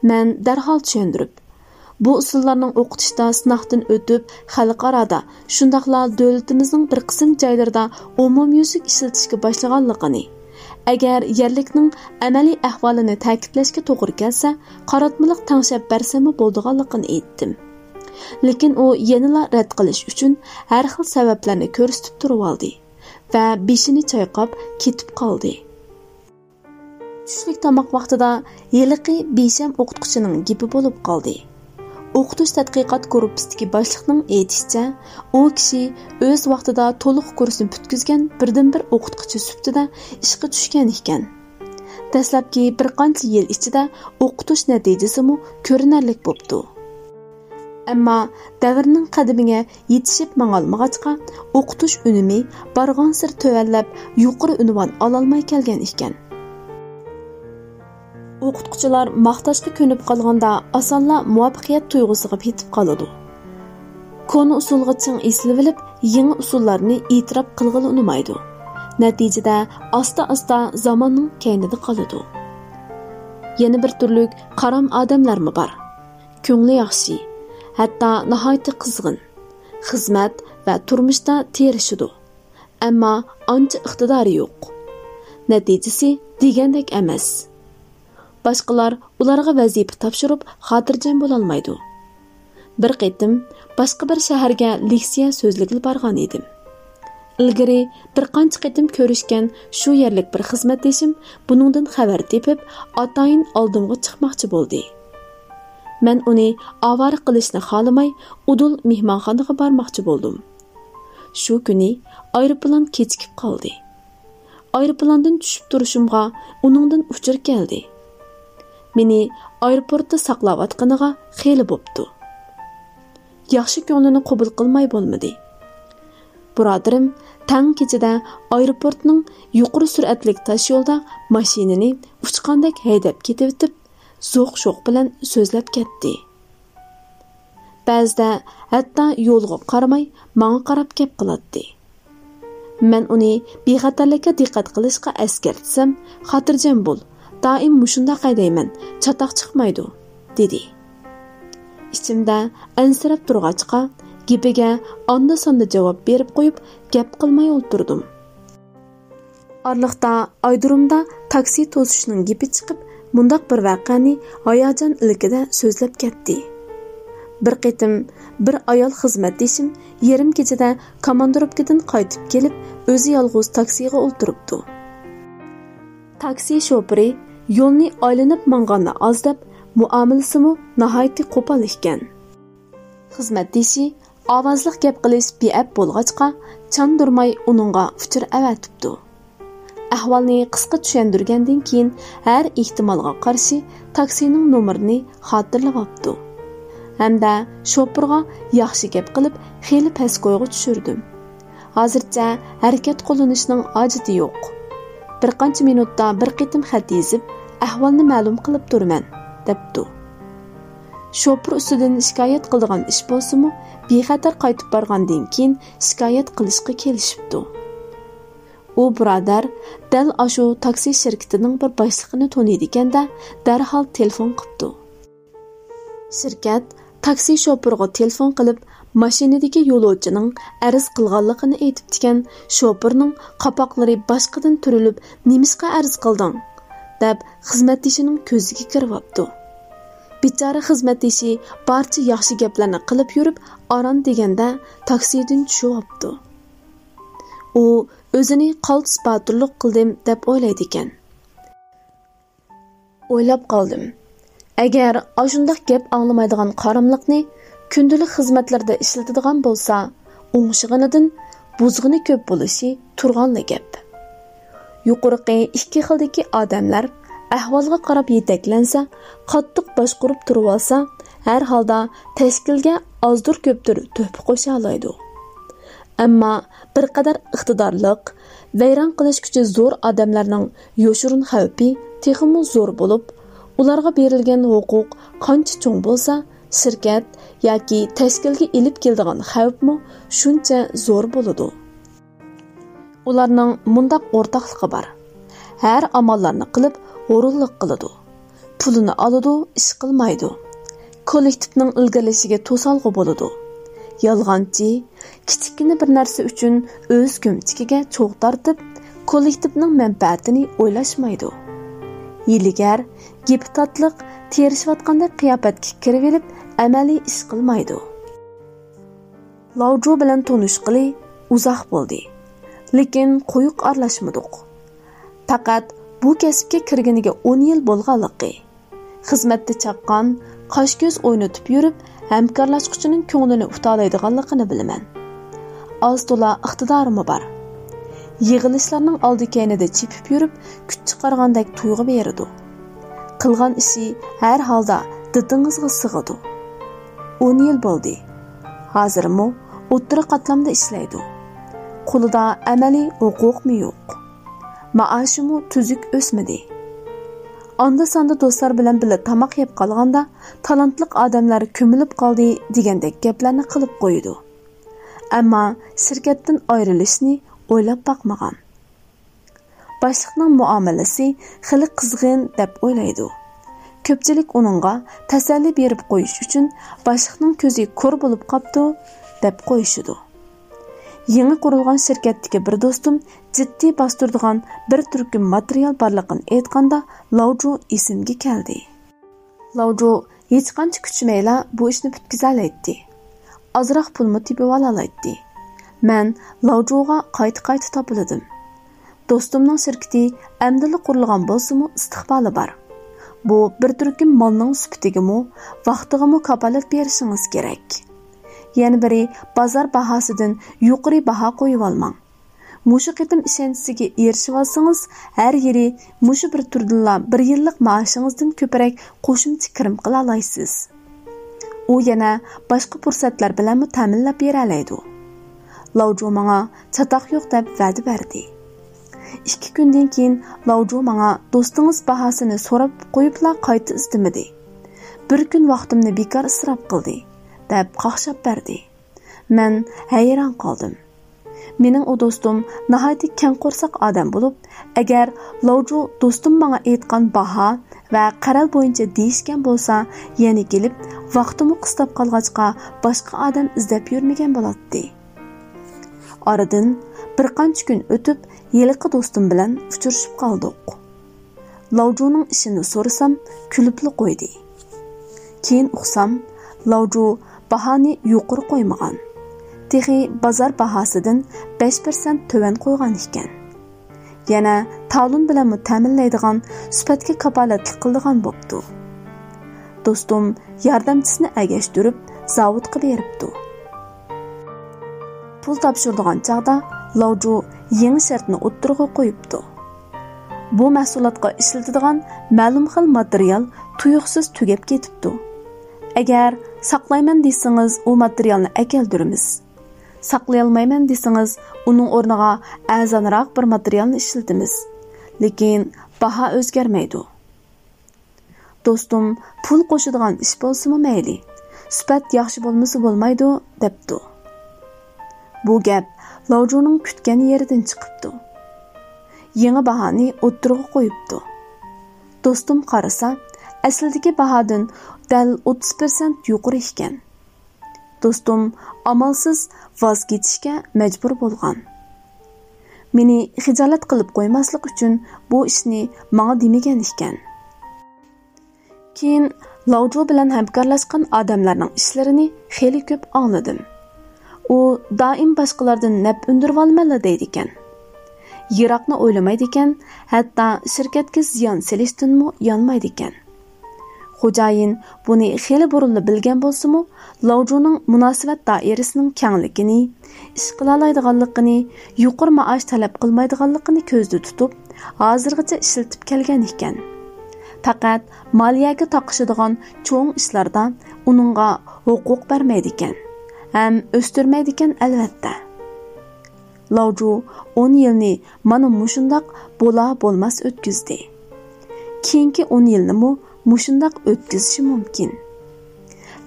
مەن دەرھال چۈشەندۈرۈپ، بۇ ئۇسۇللارنىڭ ئوقۇتۇشتا سىناقتىن ئۆتۈپ، خەلقئارادا، شۇنداقلا دۆلىتىمىزنىڭ بىر قىسىم جايلىرىدا ئومۇميۈزلۈك ئىشلىتىشكە باشلىغانلىقىنى، ئەگەر يەرلىكنىڭ ئەمەلىي ئەھۋالىنى تەكىتلەشكە توغرا كەلسە، قاراتمىلىق تەڭشەپ بەرسەممۇ بولىدىغانلىقىنى ئېيتتىم. لېكىن ئۇ يەنىلا رەت قىلىش ئۈچۈن ھەر خىل سەۋەبلەرنى كۆرسىتىپ تۇرۇۋالدى ۋە بېشىنى چايقاپ كېتىپ قالدى. چۈشلۈك تاماق ۋاقتىدا ھېلىقى بىشەم ئوقۇتقۇچىنىڭ گېپى بولۇپ قالدى. ئوقۇتۇش تەتقىقات گۇرۇپپىسىدىكى باشلىقنىڭ ئېيتىشىچە، ئۇ كىشى ئۆز ۋاقتىدا تولۇق كۇرسنى پۈتكۈزگەن بىردىنبىر ئوقۇتقۇچى سۈپىتىدە ئىشقا چۈشكەن ئىكەن. دەسلەپكى بىر قانچە يىل ئىچىدە ئوقۇتۇش نەتىجىسىمۇ كۆرۈنەرلىك بوپتۇ. ئەمما دەۋرنىڭ قەدىمىگە يېتىشىپ ماڭالمىغاچقا، ئوقۇتۇش ئۈنۈمى بارغانسېرى تۆۋەنلەپ، يۇقىرى ئۇنۋان ئالالماي كەلگەن ئىكەن. ئوقۇتقۇچىلار ماختاشقا كۆنۈپ قالغاندا، ئاسانلا مۇۋەپپەقىيەت تۇيغۇسىغا پېتىپ قالىدۇ. كونا ئۇسۇلغا چىڭ ئېسىلىۋېلىپ، يېڭى ئۇسۇللارنى ئېتىراپ قىلغىلى ئۇنىمايدۇ. نەتىجىدە، ئاستا-ئاستا زاماننىڭ كەينىدە قالىدۇ. يەنە بىر تۈرلۈك قارام ئادەملەرمۇ بار. كۆڭلى ياخشى، ھەتتا ناھايىتى قىزغىن. خىزمەت ۋە تۇرمۇشتا تىرىشىدۇ. ئەمما ئانچە ئىقتىدارى يوق. نەتىجىسى دېگەندەك ئەمەس. باشقىلار ئۇلارغا ۋەزىپە تاپشۇرۇپ خاتىرجەم بولالمايدۇ. بىر قېتىم باشقا بىر شەھەرگە لېكسىيە سۆزلىگىلى بارغان ئىدىم. ئىلگىرى بىر قانچە قېتىم كۆرۈشكەن شۇ يەرلىك بىر خىزمەتدىشىم بۇنىڭدىن خەۋەر تېپىپ، ئاتايىن ئالدىمغا چىقماقچى بولدى. مەن ئۇنى ئاۋارە قىلىشنى خالىماي، ئۇدۇل مېھمانخانىغا بارماقچى بولدۇم. شۇ كۈنى ئايروپىلان كېچىكىپ قالدى. ئايروپىلاندىن چۈشۈپ تۇرۇشۇمغا ئۇنىڭدىن ئۇچۇر كەلدى. مېنى ئايروپورتتا ساقلاۋاتقىنىغا خېلى بوپتۇ. ياخشى كۆڭلىنى قوبۇل قىلماي بولمىدى. بۇرادىرىم تەڭ كېچىدە ئايروپورتنىڭ يۇقىرى سۈرئەتلىك تاشيولىدا ماشىنىنى ئۇچقاندەك ھەيدەپ كېتىۋېتىپ، زوق-شوق بىلەن سۆزلەپ كەتتى. بەزىدە ھەتتا يولغا قارىماي ماڭا قاراپ گەپ قىلاتتى. مەن ئۇنى بىخەتەرلىككە دىققەت قىلىشقا ئەسكەرتسەم، «خاتىرجەم بول، دائىم مۇشۇنداق ھەيدەيمەن، چاتاق چىقمايدۇ» دېدى. ئىچىمدە ئەنسىرەپ تۇرغاچقا، گېپىگە ئاندا-ساندا جاۋاب بېرىپ قويۇپ، گەپ قىلماي ئولتۇردۇم. ئارىلىقتا ئايدۇرۇمدا تاكسى توسۇشنىڭ گېپى چىقىپ، مۇنداق بىر ۋەقەنى ھاياجان ئىلكىدە سۆزلەپ كەتتى. بىر قېتىم بىر ئايال خىزمەتدىشىم يېرىم كېچىدە كاماندىروپكىدىن قايتىپ كېلىپ، ئۆزى يالغۇز تاكسىغا ئولتۇرۇپتۇ. تاكسى شوپۇرى يولنى ئايلىنىپ ماڭغاننى ئاز دەپ، مۇئامىلىسىمۇ ناھايىتى قوپال ئىكەن. خىزمەتدىشى ئاۋازلىق گەپ قىلىش بىئەپ بولغاچقا، چاندۇرماي ئۇنىڭغا ئۇچۇر ئەۋەتىپتۇ. ئەھۋالنى قىسقا چۈشەندۈرگەندىن كېيىن، ھەر ئېھتىمالغا قارشى تاكسىنىڭ نومۇرىنى خاتىرىلەۋاپتۇ. ھەمدە شوپۇرغا ياخشى گەپ قىلىپ، خېلى پەس كويغا چۈشۈردۈم. ھازىرچە ھەرىكەت قوللىنىشنىڭ ھاجىتى يوق. بىر قانچە مىنۇتتا بىر قېتىم خەت يېزىپ، ئەھۋالنى مەلۇم قىلىپ تۇرىمەن، دەپتۇ. شوپۇر ئۈستىدىن شىكايەت قىلىدىغان ئىش بولسىمۇ، بىخەتەر قايتىپ بارغاندىن كېيىن شىكايەت قىلىشقا كېلىشىپتۇ. ئۇ بۇرادەر دەل ئاشۇ تاكسى شىركىتىنىڭ بىر باشلىقىنى تونۇيدىكەن-دە، دەرھال تېلېفون قىپتۇ. شىركەت تاكسى شوپۇرىغا تېلېفون قىلىپ، ماشىنىدىكى يولۇچىنىڭ ئەرز قىلغانلىقىنى ئېيتىپتىكەن، شوپۇرنىڭ قاپاقلىرى باشقىدىن تۈرۈلۈپ، «نېمىشقا ئەرز قىلدىڭ؟» دەپ، خىزمەتدىشىنىڭ كۆزىگە كىرىۋاپتۇ. بىچارە خىزمەتدىشى بارچە ياخشى گەپلەرنى قىلىپ يۈرۈپ، ئاران دېگەندە تاكسىدىن چۈشۈۋاپتۇ. ئۇ ئۆزىنى قالتىس باتۇرلۇق قىلدىم دەپ ئويلايدىكەن. ئويلاپ قالدىم، ئەگەر ئاشۇنداق گەپ ئاڭلىمايدىغان قاراملىقنى كۈندىلىك خىزمەتلىرىدە ئىشلىتىدىغان بولسا، ئوڭشىغىنىدىن بۇزغىنى كۆپ بولۇشى تۇرغانلا گەپ. يۇقىرىقى ئىككى خىلدىكى ئادەملەر ئەھۋالغا قاراپ يېتەكلەنسە، قاتتىق باشقۇرۇپ تۇرۇۋالسا، ھەر ھالدا تەشكىلگە ئازدۇر-كۆپتۇر تۆھپە قوشالايدۇ. ئەمما بىر قەدەر ئىقتىدارلىق، ۋەيران قىلىش كۈچى زور ئادەملەرنىڭ يوشۇرۇن خەۋپى تېخىمۇ زور بولۇپ، ئۇلارغا بېرىلگەن ھوقۇق قانچە چوڭ بولسا، شىركەت ياكى تەشكىلگە ئېلىپ كېلىدىغان خەۋپمۇ شۇنچە زور بولىدۇ. ئۇلارنىڭ مۇنداق ئورتاقلىقى بار، ھەر ئاماللارنى قىلىپ ھۇرۇنلۇق قىلىدۇ. پۇلىنى ئالىدۇ، ئىش قىلمايدۇ. كوللېكتىپنىڭ ئىلگىرىلىشىگە توسالغۇ بولىدۇ. يالغانچى، كىچىككىنە بىر نەرسە ئۈچۈن ئۆز كۆمچىكىگە چوغ تارتىپ، كوللېكتىپنىڭ مەنپەئەتىنى ئويلاشمايدۇ. ھىيلىگەر، گېپى تاتلىق، تىرىشىۋاتقاندەك قىياپەتكە كىرىۋېلىپ، ئەمەلىي ئىش قىلمايدۇ. لاۋجۇ بىلەن تونۇشقىلى ئۇزاق بولدى، لېكىن قويۇق ئارىلاشمىدۇق. پەقەت بۇ كەسىپكە كىرگىنىگە ئون يىل بولغانلىقى، خىزمەتتە چاققان، قاش-كۆز ئوينىتىپ يۈرۈپ، ھەمكارلاشقۇچىنىڭ كۆڭلىنى ئۇتالايدىغانلىقىنى بىلىمەن. ئاز-تولا ئىقتىدارىمۇ بار. يىغىلىشلارنىڭ ئالدى-كەينىدە چېپىپ يۈرۈپ، كۈچ چىقارغاندەك تۇيغۇ بېرىدۇ. قىلغان ئىشى ھەر ھالدا دىتىڭىزغا سىغىدۇ. ئون يىل بولدى. ھازىرمۇ ئوتتۇرا قاتلامدا ئىشلەيدۇ. قولىدا ئەمەلىي ھوقۇقمۇ يوق. مائاشىمۇ تۈزۈك ئۆسمىدى. ئاندا-ساندا دوستلار بىلەن بىللە تاماق يەپ قالغاندا، تالانتلىق ئادەملەر كۆمۈلۈپ قالدى دېگەندەك گەپلەرنى قىلىپ قويىدۇ. ئەمما شىركەتتىن ئايرىلىشنى ئويلاپ باقمىغان. باشلىقنىڭ مۇئامىلىسى خېلى قىزغىن دەپ ئويلايدۇ. كۆپچىلىك ئۇنىڭغا تەسەللى بېرىپ قويۇش ئۈچۈن، «باشلىقنىڭ كۆزى كور بولۇپ قاپتۇ» دەپ قويۇشىدۇ. يېڭى قۇرۇلغان شىركەتتىكى بىر دوستۇم جىددىي باستۇرىدىغان بىر تۈركۈم ماتېرىيال بارلىقىنى ئېيتقاندا، لاۋجۇ ئېسىمگە كەلدى. لاۋجۇ ھېچقانچە كۈچىمەيلا بۇ ئىشنى پۈتكۈزەلەيتتى. ئازراق پۇلمۇ تېپىۋالالايتتى. مەن لاۋجۇغا قايتا-قايتا تاپىلىدىم. دوستۇمنىڭ شىركىتى ئەمدىلا قۇرۇلغان بولسىمۇ، ئىستىقبالى بار. بۇ بىر تۈركۈم مالنىڭ سۈپىتىگىمۇ، ۋاقتىغىمۇ كاپالەت بېرىشىڭىز كېرەك. يەنە بىرى، بازار باھاسىدىن يۇقىرى باھا قويۇۋالماڭ. مۇشۇ قېتىم ئىشەنچىسىگە ئېرىشىۋالسىڭىز، ھەر يىلى مۇشۇ بىر تۈردىنلا بىر يىللىق مائاشىڭىزدىن كۆپرەك قوشۇمچە كىرىم قىلالايسىز. ئۇ يەنە باشقا پۇرسەتلەر بىلەنمۇ تەمىنلەپ بېرەلەيدۇ. لاۋجۇ ماڭا چاتاق يوق دەپ ۋەدە بەردى. ئىككى كۈندىن كېيىن لاۋجۇ ماڭا، «دوستىڭىز باھاسىنى سوراپ قويۇپلا قايتا ئىزدىمىدى. بىر كۈن ۋاقتىمنى بىكار ئىسراپ قىلدى» دەپ قاقشاپ بەردى. مەن ھەيران قالدىم. مېنىڭ ئۇ دوستۇم ناھايىتى كەڭ قورساق ئادەم بولۇپ، ئەگەر لاۋجۇ دوستۇم ماڭا ئېيتقان باھا ۋە قەرەل بويىچە دېيىشكەن بولسا، يەنە كېلىپ ۋاقتىمۇ قىستاپ قالغاچقا، باشقا ئادەم ئىزدەپ يۈرمىگەن بولاتتى. ئارىدىن بىر قانچە كۈن ئۆتۈپ، ھېلىقى دوستۇم بىلەن ئۇچرىشىپ قالدۇق. لاۋجۇنىڭ ئىشىنى سورىسام، كۈلۈپلا قويدى. كېيىن ئۇقسام، لاۋجۇ باھانى يۇقىرى قويمىغان. تېخى بازار باھاسىدىن بەش پىرسەنت تۆۋەن قويغان ئىكەن. يەنە تالون بىلەنمۇ تەمىنلەيدىغان، سۈپەتكە كاپالەتلىك قىلىدىغان بوپتۇ. دوستۇم ياردەمچىسىنى ئەگەشتۈرۈپ، زاۋۇتقا بېرىپتۇ. پۇل تاپشۇرىدىغان چاغدا لاۋجۇ يېڭى شەرتنى ئوتتۇرىغا قويۇپتۇ. بۇ مەھسۇلاتقا ئىشلىتىدىغان مەلۇم خىل ماتېرىيال تۇيۇقسىز تۈگەپ كېتىپتۇ. ئەگەر ساقلايمەن دېسىڭىز، ئۇ ماتېرىيالنى ئەكەلدۈرىمىز. ساقلىيالمايمەن دېسىڭىز، ئۇنىڭ ئورنىغا ئەرزانراق بىر ماتېرىيالنى ئىشلىتىمىز. لېكىن باھا ئۆزگەرمەيدۇ. دوستۇم، پۇل قوشىدىغان ئىش بولسىمۇ مەيلى، سۈپەت ياخشى بولمىسا بولمايدۇ، دەپتۇ. بۇ گەپ لاۋجۇنىڭ كۈتكەن يېرىدىن چىقىپتۇ. يېڭى باھانى ئوتتۇرىغا قويۇپتۇ. دوستۇم قارىسا، ئەسلىدىكى باھادىن دەل ئوتتۇز پىرسەنت يۇقىرى ئىكەن. دوستۇم ئامالسىز ۋاز كېچىشكە مەجبۇر بولغان. مېنى خىجالەت قىلىپ قويماسلىق ئۈچۈن بۇ ئىشنى ماڭا دېمىگەن ئىكەن. كېيىن لاۋجۇ بىلەن ھەمكارلاشقان ئادەملەرنىڭ ئىشلىرىنى خېلى كۆپ ئاڭلىدىم. ئۇ دائىم باشقىلاردىن نەپ ئۈندۈرۈۋالىمەنلا دەيدىكەن. يىراقنى ئويلىمايدىكەن، ھەتتا شىركەتكە زىيان سېلىشتىنمۇ يانمايدىكەن. خوجايىن بۇنى خېلى بۇرۇنلا بىلگەن بولسىمۇ، لاۋجۇنىڭ مۇناسىۋەت دائىرىسىنىڭ كەڭلىكىنى، ئىش قىلالايدىغانلىقىنى، يۇقىرى مائاش تەلەپ قىلمايدىغانلىقىنى كۆزدە تۇتۇپ، ھازىرغىچە ئىشلىتىپ كەلگەن ئىكەن. پەقەت مالىيەگە تاقىشىدىغان چوڭ ئىشلاردا ئۇنىڭغا ھوقۇق بەرمەيدىكەن ھەم ئۆستۈرمەيدىكەن، ئەلۋەتتە. لاۋجۇ ئون يىلنى مانا مۇشۇنداق بولا بولماس ئۆتكۈزدى. كېيىنكى ئون يىلنىمۇ مۇشۇنداق ئۆتكۈزۈشى مۇمكىن.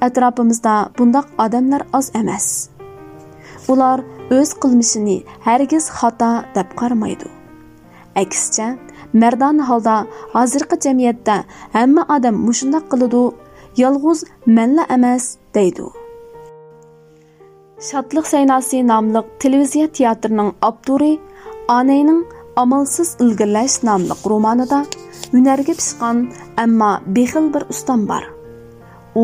ئەتراپىمىزدا بۇنداق ئادەملەر ئاز ئەمەس. ئۇلار ئۆز قىلمىشىنى ھەرگىز خاتا دەپ قارىمايدۇ. ئەكسىچە، مەردانە ھالدا ھازىرقى جەمئىيەتتە ھەممە ئادەم مۇشۇنداق قىلىدۇ، يالغۇز مەنلا ئەمەس، دەيدۇ. شادلىق سەيناسى ناملىق تېلېۋىزىيە تىياتىرىنىڭ ئاپتورى ئانەينىڭ ئامالسىز ئىلگىرىلەش ناملىق رومانىدا ھۈنەرگە پىشقان، ئەمما بېخىل بىر ئۇستام بار. ئۇ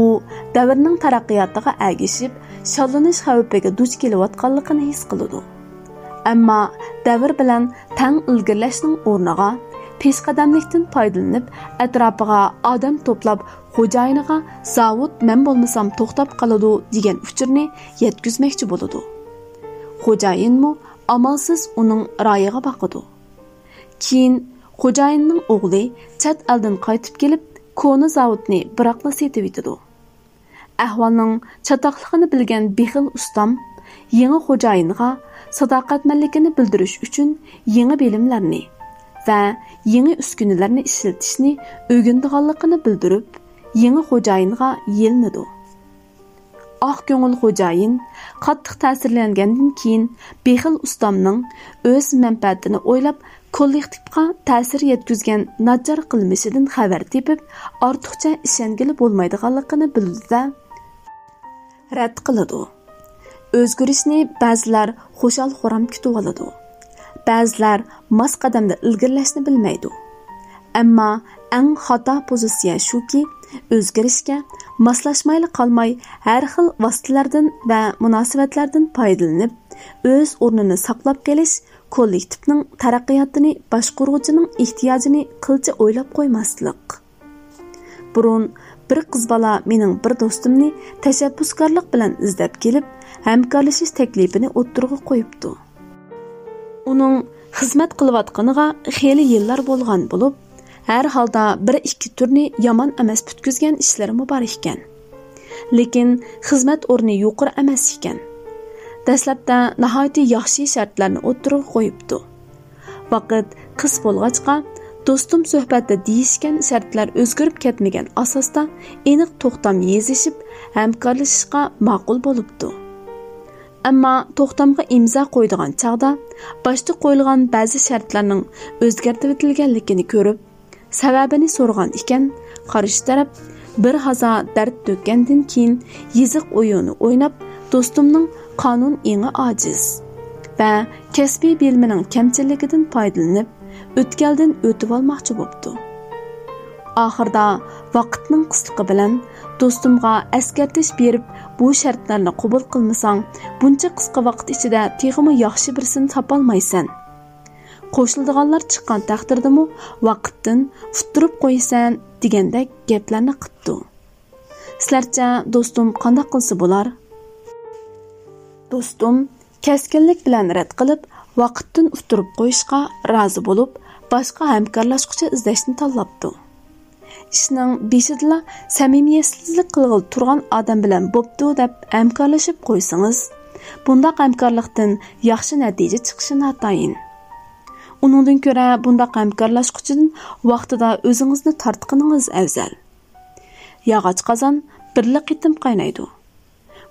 دەۋرنىڭ تەرەققىياتىغا ئەگىشىپ، شاللىنىش خەۋپىگە دۇچ كېلىۋاتقانلىقىنى ھېس قىلىدۇ. ئەمما دەۋر بىلەن تەڭ ئىلگىرىلەشنىڭ ئورنىغا، پېشقەدەملىكتىن پايدىلىنىپ، ئەتراپىغا ئادەم توپلاپ، خوجايىنىغا «زاۋۇت مەن بولمىسام توختاپ قالىدۇ» دېگەن ئۇچۇرنى يەتكۈزمەكچى بولىدۇ. خوجايىنمۇ ئامالسىز ئۇنىڭ رايىغا باقىدۇ. كېيىن خوجايىننىڭ ئوغلى چەت ئەلدىن قايتىپ كېلىپ، كونا زاۋۇتنى بىراقلا سېتىۋېتىدۇ. ئەھۋالنىڭ چاتاقلىقىنى بىلگەن بېخىل ئۇستام يېڭى خوجايىنغا ساداقەتمەنلىكىنى بىلدۈرۈش ئۈچۈن يېڭى بىلىملەرنى ۋە يېڭى ئۈسكۈنىلەرنى ئىشلىتىشنى ئۆگىنىدىغانلىقىنى بىلدۈرۈپ، يېڭى خوجايىنغا يېلىنىدۇ. ئاق كۆڭۈل خوجايىن قاتتىق تەسىرلەنگەندىن كېيىن، بېخىل ئۇستامنىڭ ئۆز مەنپەئەتىنى ئويلاپ، كوللېكتىپقا تەسىر يەتكۈزگەن ناچار قىلمىشىدىن خەۋەر تېپىپ، ئارتۇقچە ئىشەنگىلى بولمايدىغانلىقىنى بىلىدۇ-دە، رەت قىلىدۇ. ئۆزگىرىشنى بەزىلەر خۇشال-خۇرام كۈتۈۋالىدۇ، بەزىلەر ماس قەدەمدە ئىلگىرىلەشنى بىلمەيدۇ. ئەمما ئەڭ خاتا پوزىتسىيە شۇكى، ئۆزگىرىشكە ماسلاشمايلا قالماي، ھەر خىل ۋاسىتىلەردىن ۋە مۇناسىۋەتلەردىن پايدىلىنىپ، ئۆز ئورنىنى ساقلاپ قېلىش، كوللېكتىپنىڭ تەرەققىياتىنى باشقۇرغۇچىنىڭ ئېھتىياجىنى قىلچە ئويلاپ قويماسلىق. بۇرۇن بىر قىز بالا مېنىڭ بىر دوستۇمنى تەشەببۇسكارلىق بىلەن ئىزدەپ كېلىپ، ھەمكارلىشىش تەكلىپىنى ئوتتۇرىغا قويۇپتۇ. ئۇنىڭ خىزمەت قىلىۋاتقىنىغا خېلى يىللار بولغان بولۇپ، ھەر ھالدا بىر ئىككى تۈرنى يامان ئەمەس پۈتكۈزگەن ئىشلىرىمۇ بار ئىكەن. لېكىن خىزمەت ئورنى يۇقىرى ئەمەس ئىكەن. دەسلەپتە ناھايىتى ياخشى شەرتلەرنى ئوتتۇرىغا قويۇپتۇ. ۋاقىت قىس بولغاچقا، دوستۇم سۆھبەتتە دېيىشكەن شەرتلەر ئۆزگىرىپ كەتمىگەن ئاساستا ئېنىق توختام يېزىشىپ، ھەمكارلىشىشقا ماقۇل بولۇپتۇ. ئەمما توختامغا ئىمزا قويىدىغان چاغدا باشتا قويۇلغان بەزى شەرتلەرنىڭ ئۆزگەرتىۋېتىلگەنلىكىنى كۆرۈپ، سەۋەبىنى سورىغان ئىكەن، قارشى تەرەپ بىر ھازا دەرد تۆككەندىن كېيىن يېزىق ئويۇنى ئويناپ، دوستۇمنىڭ قانۇن ئېڭى ئاجىز ۋە كەسپىي بىلىمىنىڭ كەمچىللىكىدىن پايدىلىنىپ، ئۆتكەلدىن ئۆتۈۋالماقچى بوپتۇ. ئاخىردا ۋاقىتنىڭ قىسلىقى بىلەن دوستۇمغا ئەسكەرتىش بېرىپ، بۇ شەرتلەرنى قوبۇل قىلمىساڭ، بۇنچە قىسقا ۋاقىت ئىچىدە تېخىمۇ ياخشى بىرسىنى تاپالمايسەن. قوشۇلىدىغانلار چىققان تەقدىردىمۇ ۋاقىتتىن ئۇتتۇرۇپ قويىسەن دېگەندەك گەپلەرنى قىپتۇ. سىلەرچە دوستۇم قانداق قىلسا بولار؟ دوستۇم كەسكىنلىك بىلەن رەت قىلىپ، ۋاقىتتىن ئۇتتۇرۇپ قويۇشقا رازى بولۇپ، باشقا ھەمكارلاشقۇچى ئىزدەشنى تاللاپتۇ. ئىشنىڭ بېشىدىلا سەمىمىيەتسىزلىك قىلغىلى تۇرغان ئادەم بىلەن بوپتۇ دەپ ھەمكارلىشىپ قويسىڭىز، بۇنداق ھەمكارلىقتىن ياخشى نەتىجە چىقىشى ناتايىن. ئۇنىڭدىن كۆرە بۇنداق ھەمكارلاشقۇچىدىن ۋاقتىدا ئۆزىڭىزنى تارتقىنىڭىز ئەۋزەل. ياغاچ قازان بىرلا قېتىم قاينايدۇ.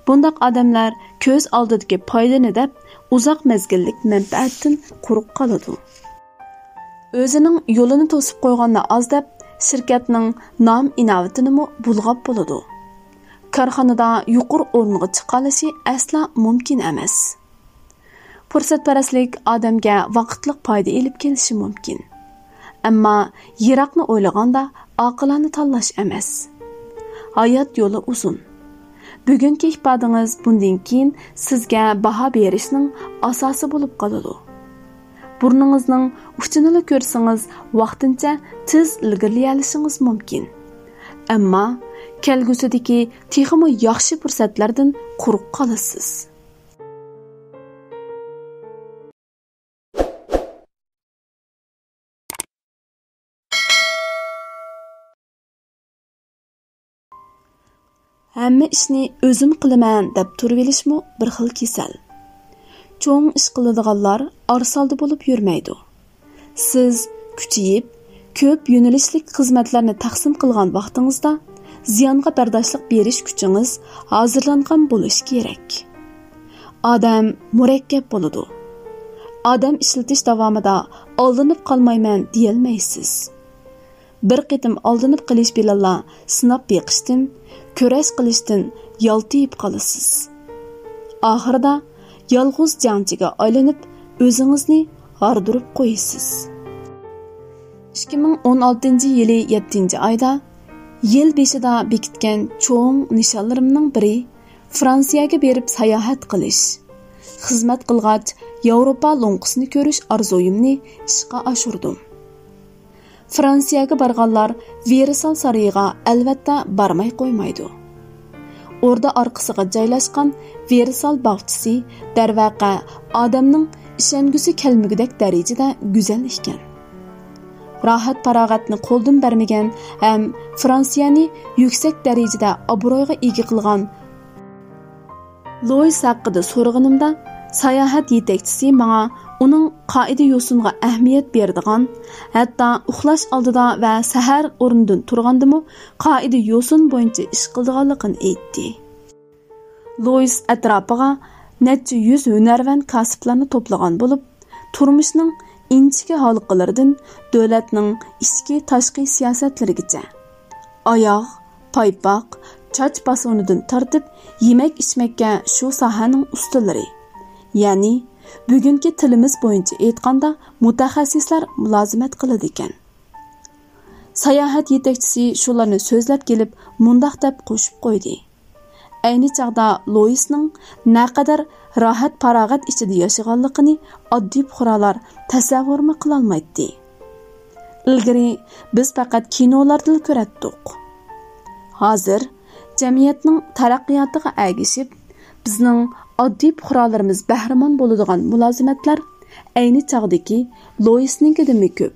بۇنداق ئادەملەر كۆز ئالدىدىكى پايدىنى دەپ، ئۇزاق مەزگىللىك مەنپەئەتتىن قۇرۇق قالىدۇ. ئۆزىنىڭ يولىنى توسۇپ قويغاننى ئاز دەپ، شىركەتنىڭ نام-ئىناۋىتىنىمۇ بۇلغاپ بولىدۇ. كارخانىدا يۇقىرى ئورۇنغا چىقالىشى ئەسلا مۇمكىن ئەمەس. پۇرسەتپەرەسلىك ئادەمگە ۋاقىتلىق پايدا ئېلىپ كېلىشى مۇمكىن. ئەمما يىراقنى ئويلىغاندا ئاقىلانە تاللاش ئەمەس. ھايات يولى ئۇزۇن. بۈگۈنكى ئىپادىڭىز بۇندىن كېيىن سىزگە باھا بېرىشنىڭ ئاساسى بولۇپ قالىدۇ. بۇرنىڭىزنىڭ ئۇچىنىلا كۆرسىڭىز، ۋاقتىنچە تېز ئىلگىرىلىيەلىشىڭىز مۇمكىن. ئەمما كەلگۈسىدىكى تېخىمۇ ياخشى پۇرسەتلەردىن قۇرۇق قالىسىز. ھەممە ئىشنى ئۆزۈم قىلىمەن دەپ تۇرۇۋېلىشمۇ بىر خىل كېسەل. چوڭ ئىش قىلىدىغانلار ئارىسالدى بولۇپ يۈرمەيدۇ. سىز كۈچىيىپ، كۆپ يۆنىلىشلىك خىزمەتلەرنى تەقسىم قىلغان ۋاقتىڭىزدا، زىيانغا بەرداشلىق بېرىش كۈچىڭىز ھازىرلانغان بولۇشى كېرەك. ئادەم مۇرەككەپ بولىدۇ. ئادەم ئىشلىتىش داۋامىدا ئالدىنىپ قالمايمەن دېيەلمەيسىز. بىر قېتىم ئالدىنىپ قېلىش بىلەنلا سىناپ بېقىشتىن، كۈرەش قىلىشتىن يالتىيىپ قالىسىز. ئاخىرىدا يالغۇز جەڭچىگە ئايلىنىپ، ئۆزىڭىزنى ھاردۇرۇپ قويىسىز. ئىككى مىڭ ئون ئالتىنچى يىلى يەتتىنچى ئايدا يىل بېشىدا بېكىتكەن چوڭ نىشانلىرىمنىڭ بىرى فرانسىيەگە بېرىپ ساياھەت قىلىش. خىزمەت قىلغاچ ياۋروپا لوڭقىسىنى كۆرۈش ئارزۇيۇمنى ئىشقا ئاشۇردۇم. فرانسىيەگە بارغانلار ۋېرسال سارىيىغا ئەلۋەتتە بارماي قويمايدۇ. ئوردا ئارقىسىغا جايلاشقان ۋېرسال باغچىسى، دەرۋەقە، ئادەمنىڭ ئىشەنگۈسى كەلمىگۈدەك دەرىجىدە گۈزەل ئىكەن. راھەت-پاراغەتنى قولدىن بەرمىگەن ھەم فرانسىيەنى يۈكسەك دەرىجىدە ئابرۇيغا ئىگە قىلغان لويىس ھەققىدە سورىغىنىمدا، ساياھەت يېتەكچىسى ماڭا ئۇنىڭ قائىدە-يوسۇنغا ئەھمىيەت بېرىدىغان، ھەتتا ئۇخلاش ئالدىدا ۋە سەھەر ئورنىدىن تۇرغاندىمۇ قائىدە-يوسۇن بويىچە ئىش قىلىدىغانلىقىنى ئېيتتى. لويىس ئەتراپىغا نەچچە يۈز ھۈنەرۋەن كاسىپلارنى توپلىغان بولۇپ، تۇرمۇشنىڭ ئىنچىكە ھالقىلىرىدىن دۆلەتنىڭ ئىچكى، تاشقى سىياسەتلىرىگىچە، ئاياغ، پايپاق، چاچ پاسونىدىن تارتىپ يېمەك-ئىچمەككە شۇ ساھەنىڭ ئۇستىلىرى، يەنى بۈگۈنكى تىلىمىز بويىچە ئېيتقاندا مۇتەخەسسىسلەر مۇلازىمەت قىلىدىكەن. ساياھەت يېتەكچىسى شۇلارنى سۆزلەپ كېلىپ مۇنداق دەپ قوشۇپ قويدى: ئەينى چاغدا لويىسنىڭ نەقەدەر راھەت-پاراغەت ئىچىدە ياشىغانلىقىنى ئاددىي پۇقرالار تەسەۋۋۇرمۇ قىلالمايتتى. ئىلگىرى بىز پەقەت كىنولاردىلا كۆرەتتۇق. ھازىر جەمئىيەتنىڭ تەرەققىياتىغا ئەگىشىپ، بىزنىڭ ئاددىي پۇقرالىرىمىز بەھرىمەن بولىدىغان مۇلازىمەتلەر ئەينى چاغدىكى لويىسنىڭكىدىنمۇ كۆپ.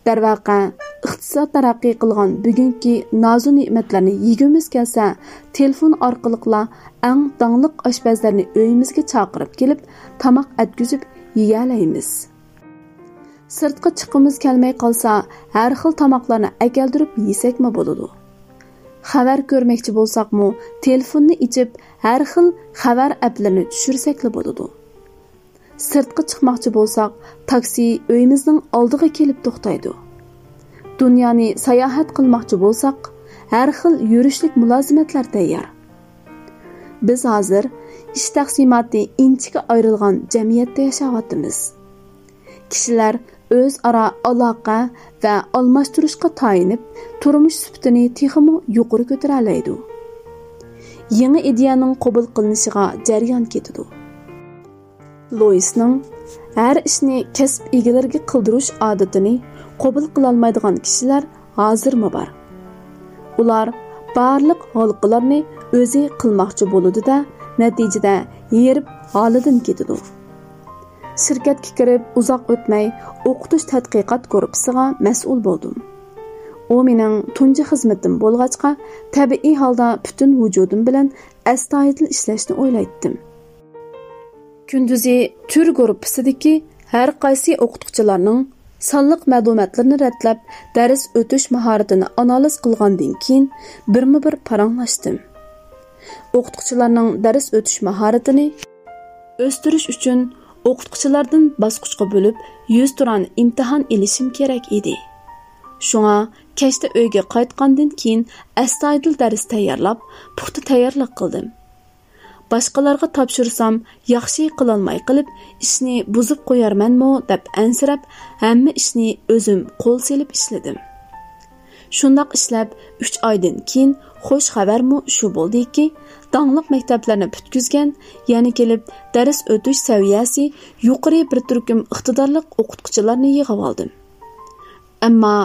دەرۋەقە، ئىقتىساد تەرەققىي قىلغان بۈگۈنكى نازۇ نېمەتلەرنى يېگۈمىز كەلسە، تېلېفون ئارقىلىقلا ئەڭ داڭلىق ئاشپەزلەرنى ئۆيىمىزگە چاقىرىپ كېلىپ، تاماق ئەتكۈزۈپ يېيەلەيمىز. سىرتقا چىققۇمىز كەلمەي قالسا، ھەر خىل تاماقلارنى ئەكەلدۈرۈپ يېسەكمۇ بولىدۇ. خەۋەر كۆرمەكچى بولساقمۇ، تېلېفوننى ئېچىپ، ھەر خىل خەۋەر ئەپلىرىنى چۈشۈرسەكلا بولىدۇ. سىرتقا چىقماقچى بولساق، تاكسى ئۆيىمىزنىڭ ئالدىغا كېلىپ توختايدۇ. دۇنيانى ساياھەت قىلماقچى بولساق، ھەر خىل يۈرۈشلۈك مۇلازىمەتلەر تەييار. بىز ھازىر ئىش تەقسىماتى ئىنچىكە ئايرىلغان جەمئىيەتتە ياشاۋاتىمىز. كىشىلەر ئۆزئارا ئالاقە ۋە ئالماشتۇرۇشقا تايىنىپ، تۇرمۇش سۈپىتىنى تېخىمۇ يۇقىرى كۆتۈرەلەيدۇ. يېڭى ئىدىيەنىڭ قوبۇل قىلىنىشىغا جەريان كېتىدۇ. لويىسنىڭ ھەر ئىشنى كەسىپ ئىگىلىرىگە قىلدۇرۇش ئادىتىنى قوبۇل قىلالمايدىغان كىشىلەر ھازىرمۇ بار. ئۇلار بارلىق ھالقىلارنى ئۆزى قىلماقچى بولىدۇ-دە، نەتىجىدە ھېرىپ ھالىدىن كېتىدۇ. شىركەتكە كىرىپ ئۇزاق ئۆتمەي ئوقۇتۇش تەتقىقات گۇرۇپپىسىغا مەسئۇل بولدۇم. ئۇ مېنىڭ تۇنجى خىزمىتىم بولغاچقا، تەبىئىي ھالدا پۈتۈن ۋۇجۇدۇم بىلەن ئەستايىدىل ئىشلەشنى ئويلايتتىم. كۈندۈزى تۈر گۇرۇپپىسىدىكى ھەر قايسى ئوقۇتقۇچىلارنىڭ سانلىق مەلۇماتلىرىنى رەتلەپ، دەرس ئۆتۈش ماھارىتىنى ئانالىز قىلغاندىن كېيىن، بىرمۇبىر پاراڭلاشتىم. ئوقۇتقۇچىلارنىڭ دەرس ئۆتۈش ماھارىتىنى ئۆستۈرۈش ئۈچۈن، ئوقۇتقۇچىلاردىن باسقۇچقا بۆلۈپ، يۈزتۇرا ئىمتىھان ئېلىشىم كېرەك ئىدى. شۇڭا كەچتە ئۆيگە قايتقاندىن كېيىن، ئەستايىدىل دەرس تەييارلاپ، پۇختا تەييارلىق قىلدىم. باشقىلارغا تاپشۇرسام، ياخشى قىلالماي قېلىپ، ئىشنى بۇزۇپ قويارمەنمۇ دەپ ئەنسىرەپ، ھەممە ئىشنى ئۆزۈم قول سېلىپ ئىشلىدىم. شۇنداق ئىشلەپ، ئۈچ ئايدىن كېيىن خوش خەۋەرمۇ شۇ بولدىكى، داڭلىق مەكتەپلەرنى پۈتكۈزگەن، يەنە كېلىپ دەرس ئۆتۈش سەۋىيەسى يۇقىرى بىر تۈركۈم ئىقتىدارلىق ئوقۇتقۇچىلارنى يىغىۋالدىم. ئەمما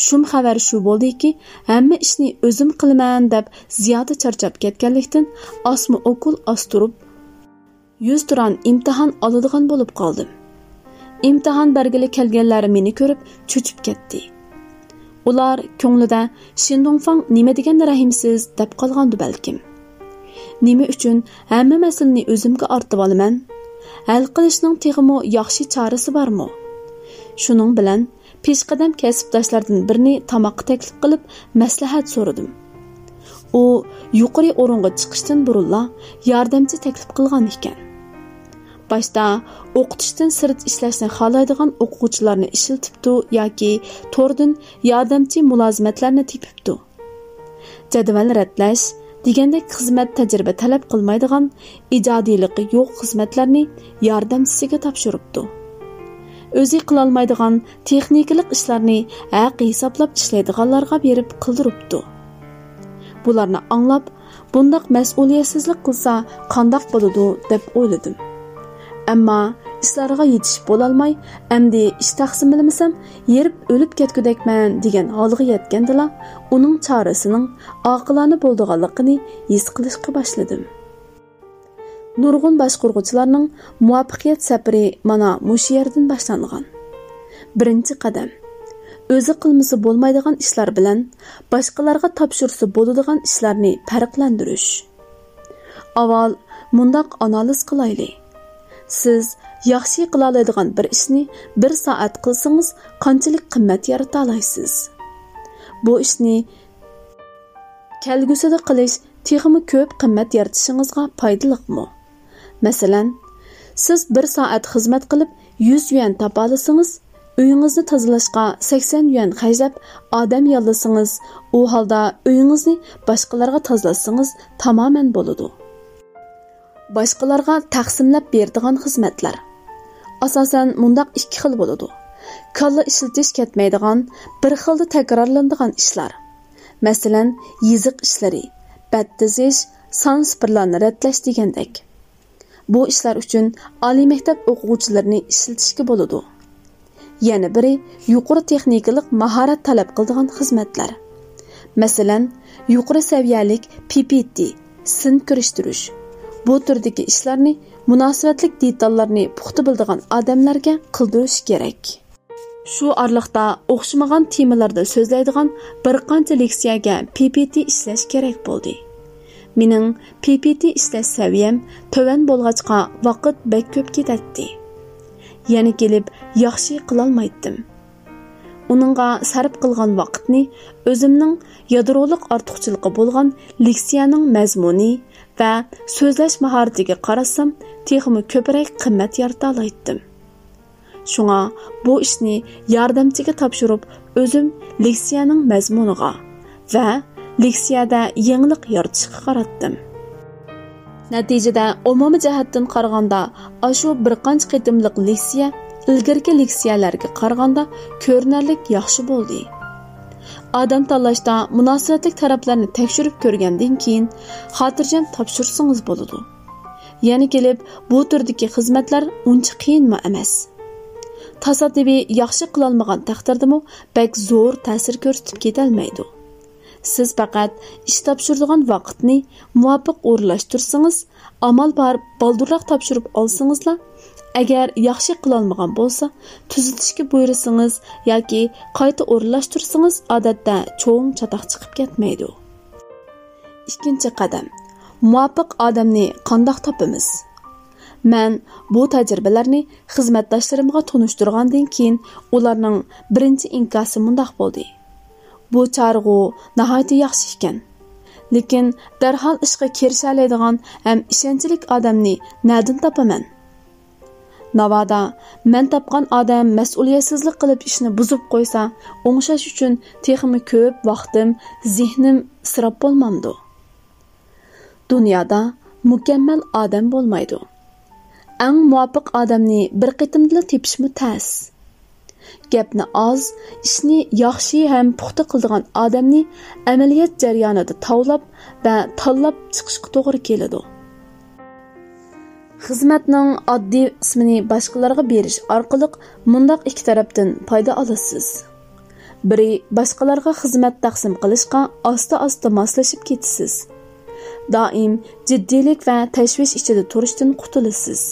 شۇم خەۋەر شۇ بولدىكى، ھەممە ئىشنى ئۆزۈم قىلىمەن دەپ زىيادە چارچاپ كەتكەنلىكتىن، ئاسما ئوكۇل ئاستۇرۇپ، يۈزتۇرا ئىمتىھان ئالىدىغان بولۇپ قالدىم. ئىمتىھان بەرگىلى كەلگەنلەر مېنى كۆرۈپ چۆچۈپ كەتتى. ئۇلار كۆڭلىدە، «شىندۇڭفاڭ نېمە دېگەن رەھىمسىز» دەپ قالغاندۇ بەلكىم. نېمە ئۈچۈن ھەممە مەسىلىنى ئۆزۈمگە ئارتىۋالىمەن؟ ھەل قىلىشنىڭ تېخىمۇ ياخشى چارىسى بارمۇ؟ شۇنىڭ بىلەن پېشقەدەم كەسىپداشلاردىن بىرىنى تاماققا تەكلىپ قىلىپ، مەسلىھەت سورىدىم. ئۇ يۇقىرى ئورۇنغا چىقىشتىن بۇرۇنلا ياردەمچى تەكلىپ قىلغان ئىكەن. باشتا ئوقۇتۇشتىن سىرت ئىشلەشنى خالايدىغان ئوقۇغۇچىلارنى ئىشلىتىپتۇ ياكى توردىن ياردەمچى مۇلازىمەتلەرنى تېپىپتۇ. جەدۋەل رەتلەش دېگەندەك خىزمەت تەجرىبە تەلەپ قىلمايدىغان، ئىجادىيلىقى يوق خىزمەتلەرنى ياردەمچىسىگە تاپشۇرۇپتۇ. ئۆزى قىلالمايدىغان تېخنىكىلىق ئىشلارنى ھەق ھېسابلاپ ئىشلەيدىغانلارغا بېرىپ قىلدۇرۇپتۇ. بۇلارنى ئاڭلاپ، «بۇنداق مەسئۇلىيەتسىزلىك قىلسا قانداق بولىدۇ؟» دەپ ئويلىدىم. ئەمما ئىشلارغا يېتىشىپ بولالماي، ئەمدى ئىش تەقسىملىمىسەم، ھېرىپ ئۆلۈپ كەتكۈدەكمەن دېگەن ھالغا يەتكەندىلا، ئۇنىڭ چارىسىنىڭ ئاقىلانە بولىدىغانلىقىنى ھېس قىلىشقا باشلىدىم. نۇرغۇن باشقۇرغۇچىلارنىڭ مۇۋەپپەقىيەت سەپىرى مانا مۇشۇ يەردىن باشلانغان. بىرىنچى قەدەم، ئۆزى قىلمىسا بولمايدىغان ئىشلار بىلەن باشقىلارغا تاپشۇرسا بولىدىغان ئىشلارنى پەرقلەندۈرۈش. ئاۋۋال مۇنداق ئانالىز قىلايلى. سىز ياخشى قىلالايدىغان بىر ئىشنى بىر سائەت قىلسىڭىز، قانچىلىك قىممەت يارىتالايسىز؟ بۇ ئىشنى كەلگۈسىدە قىلىش تېخىمۇ كۆپ قىممەت يارىتىشىڭىزغا پايدىلىقمۇ؟ مەسىلەن، سىز بىر سائەت خىزمەت قىلىپ يۈز يۈەن تاپالىسىڭىز، ئۆيىڭىزنى تازىلاشقا سەكسەن يۈەن خەجلەپ ئادەم ياللىسىڭىز، ئۇ ھالدا ئۆيىڭىزنى باشقىلارغا تازىلاتسىڭىز تامامەن بولىدۇ. باشقىلارغا تەقسىملەپ بېرىدىغان خىزمەتلەر. ئاساسەن مۇنداق ئىككى خىل بولىدۇ. كاللا ئىشلىتىش كەتمەيدىغان، بىر خىلدا تەكرارلىنىدىغان ئىشلار. مەسىلەن، يېزىق ئىشلىرى، بەت تىزىش، سان سىپىرلارنى رەتلەش دېگەندەك. بۇ ئىشلار ئۈچۈن ئالىي مەكتەپ ئوقۇغۇچىلىرىنى ئىشلىتىشكە بولىدۇ. يەنە بىرى يۇقىرى تېخنىكىلىق ماھارەت تەلەپ قىلىدىغان خىزمەتلەر. مەسىلەن، يۇقىرى سەۋىيەلىك پى پى تى، سىن كىرىشتۈرۈش. بۇ تۈردىكى ئىشلارنى مۇناسىۋەتلىك دېتاللارنى پۇختا بىلىدىغان ئادەملەرگە قىلدۇرۇش كېرەك. شۇ ئارىلىقتا ئوخشىمىغان تېمىلاردا سۆزلەيدىغان بىر قانچە لېكسىيەگە پى پى تى ئىشلەش كېرەك بولدى. مېنىڭ پى پى تى ئىشلەش سەۋىيەم تۆۋەن بولغاچقا، ۋاقىت بەك كۆپ كېتەتتى. يەنە كېلىپ ياخشى قىلالمايتتىم. ئۇنىڭغا سەرپ قىلغان ۋاقىتنى ئۆزۈمنىڭ يادرولۇق ئارتۇقچىلىقى بولغان لېكسىيەنىڭ مەزمۇنى ۋە سۆزلەش ماھارىتىگە قاراتسام، تېخىمۇ كۆپرەك قىممەت يارىتالايتتىم. شۇڭا بۇ ئىشنى ياردەمچىگە تاپشۇرۇپ، ئۆزۈم لېكسىيەنىڭ مەزمۇنىغا ۋە لېكسىيەدە يېڭىلىق يارىتىشقا قاراتتىم. نەتىجىدە، ئومۇمىي جەھەتتىن قارىغاندا، ئاشۇ بىر قانچە قېتىملىق لېكسىيە ئىلگىرىكى لېكسىيەلەرگە قارىغاندا كۆرۈنەرلىك ياخشى بولدى. ئادەم تاللاشتا مۇناسىۋەتلىك تەرەپلەرنى تەكشۈرۈپ كۆرگەندىن كېيىن، خاتىرجەم تاپشۇرسىڭىز بولىدۇ. يەنە كېلىپ، بۇ تۈردىكى خىزمەتلەر ئۇنچە قىيىنمۇ ئەمەس. تاسادىپىي ياخشى قىلالمىغان تەقدىردىمۇ بەك زور تەسىر كۆرسىتىپ كېتەلمەيدۇ. سىز پەقەت ئىش تاپشۇرىدىغان ۋاقىتنى مۇۋاپىق ئورۇنلاشتۇرسىڭىز، ئامال بار بالدۇرراق تاپشۇرۇپ ئالسىڭىزلا، ئەگەر ياخشى قىلالمىغان بولسا، تۈزىتىشكە بۇيرۇسىڭىز ياكى قايتا ئورۇنلاشتۇرسىڭىز، ئادەتتە چوڭ چاتاق چىقىپ كەتمەيدۇ. ئىككىنچى قەدەم، مۇۋاپىق ئادەمنى قانداق تاپىمىز؟ مەن بۇ تەجرىبىلەرنى خىزمەتداشلىرىمغا تونۇشتۇرغاندىن كېيىن، ئۇلارنىڭ بىرىنچى ئىنكاسى مۇنداق بولدى: «بۇ چارىغۇ ناھايىتى ياخشى ئىكەن. لېكىن دەرھال ئىشقا كىرىشەلەيدىغان ھەم ئىشەنچلىك ئادەمنى نەدىن تاپىمەن؟» ناۋادا مەن تاپقان ئادەم مەسئۇلىيەتسىزلىك قىلىپ ئىشنى بۇزۇپ قويسا، ئوڭشاش ئۈچۈن تېخىمۇ كۆپ ۋاقتىم، زېھنىم ئىسراپ بولمامدۇ؟ دۇنيادا مۇكەممەل ئادەم بولمايدۇ. ئەڭ مۇۋاپىق ئادەمنى بىر قېتىمدىلا تېپىشمۇ تەس. گەپنى ئاز، ئىشنى ياخشى ھەم پۇختا قىلىدىغان ئادەمنى ئەمەلىيەت جەريانىدا تاۋلاپ ۋە تاللاپ چىقىشقا توغرا كېلىدۇ. خىزمەتنىڭ ئاددىي قىسمىنى باشقىلارغا بېرىش ئارقىلىق مۇنداق ئىككى تەرەپتىن پايدا ئالىسىز. بىرى، باشقىلارغا خىزمەت تەقسىم قىلىشقا ئاستا-ئاستا ماسلىشىپ كېتىسىز. دائىم جىددىيلىك ۋە تەشۋىش ئىچىدە تۇرۇشتىن قۇتۇلىسىز.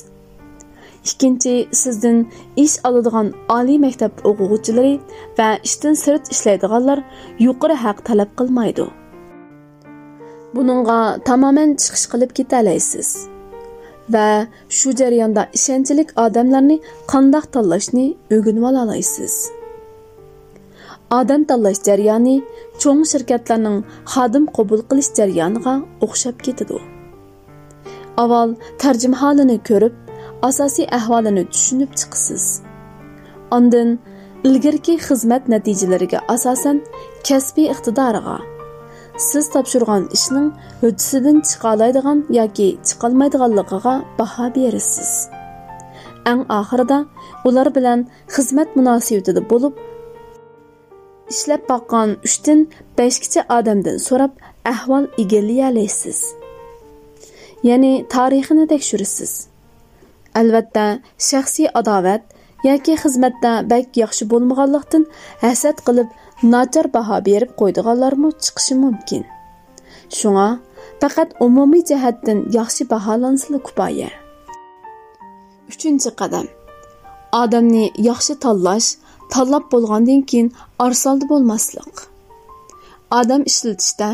ئىككىنچى، سىزدىن ئىش ئالىدىغان ئالىي مەكتەپ ئوقۇغۇچىلىرى ۋە ئىشتىن سىرت ئىشلەيدىغانلار يۇقىرى ھەق تەلەپ قىلمايدۇ. بۇنىڭغا تامامەن چىقىش قىلىپ كېتەلەيسىز ۋە شۇ جەرياندا ئىشەنچلىك ئادەملەرنى قانداق تاللاشنى ئۆگىنىۋالالايسىز. ئادەم تاللاش جەريانى چوڭ شىركەتلەرنىڭ خادىم قوبۇل قىلىش جەريانىغا ئوخشاپ كېتىدۇ. ئاۋۋال تەرجىمىھالىنى كۆرۈپ، ئاساسىي ئەھۋالىنى چۈشىنىپ چىقىسىز. ئاندىن ئىلگىرىكى خىزمەت نەتىجىلىرىگە ئاساسەن، كەسپىي ئىقتىدارىغا، سىز تاپشۇرغان ئىشنىڭ ھۆددىسىدىن چىقالايدىغان ياكى چىقالمايدىغانلىقىغا باھا بېرىسىز. ئەڭ ئاخىرىدا ئۇلار بىلەن خىزمەت مۇناسىۋىتىدە بولۇپ، ئىشلەپ باققان ئۈچتىن بەشكىچە ئادەمدىن سوراپ ئەھۋال ئىگىلىيەلەيسىز. يەنى تارىخىنى تەكشۈرىسىز. ئەلۋەتتە، شەخسىي ئاداۋەت ياكى خىزمەتتە بەك ياخشى بولمىغانلىقتىن ھەسەت قىلىپ، ناچار باھا بېرىپ قويىدىغانلارمۇ چىقىشى مۇمكىن. شۇڭا پەقەت ئومۇمىي جەھەتتىن ياخشى باھالانسىلا كۇپايە. ئۈچىنچى قەدەم، ئادەمنى ياخشى تاللاش، تاللاپ بولغاندىن كېيىن ئارىسالدا بولماسلىق. ئادەم ئىشلىتىشتە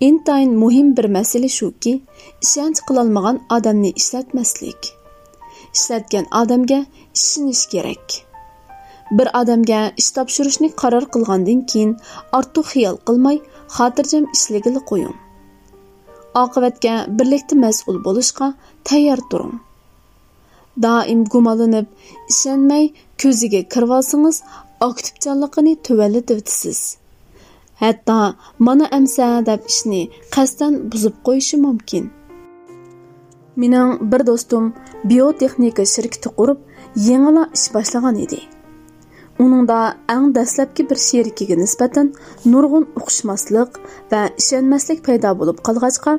ئىنتايىن مۇھىم بىر مەسىلە شۇكى، ئىشەنچ قىلالمىغان ئادەمنى ئىشلەتمەسلىك. ئىشلەتكەن ئادەمگە ئىشىنىش كېرەك. بىر ئادەمگە ئىش تاپشۇرۇشنى قارار قىلغاندىن كېيىن، ئارتۇق خىيال قىلماي، خاتىرجەم ئىشلىگىلى قويۇڭ. ئاقىۋەتكە بىرلىكتە مەسئۇل بولۇشقا تەييار تۇرۇڭ. دائىم گۇمانلىنىپ، ئىشەنمەي، كۆزىگە كىرىۋالسىڭىز، ئاكتىپچانلىقىنى تۆۋەنلىتىۋېتىسىز. ھەتتا مانا ئەمسە دەپ ئىشنى قەستەن بۇزۇپ قويۇشى مۇمكىن. مېنىڭ بىر دوستۇم بىيوتېخنىكا شىركىتى قۇرۇپ، يېڭىلا ئىش باشلىغان ئىدى. ئۇنىڭدا ئەڭ دەسلەپكى بىر شېرىكىگە نىسبەتەن نۇرغۇن ئۇقۇشماسلىق ۋە ئىشەنمەسلىك پەيدا بولۇپ قالغاچقا،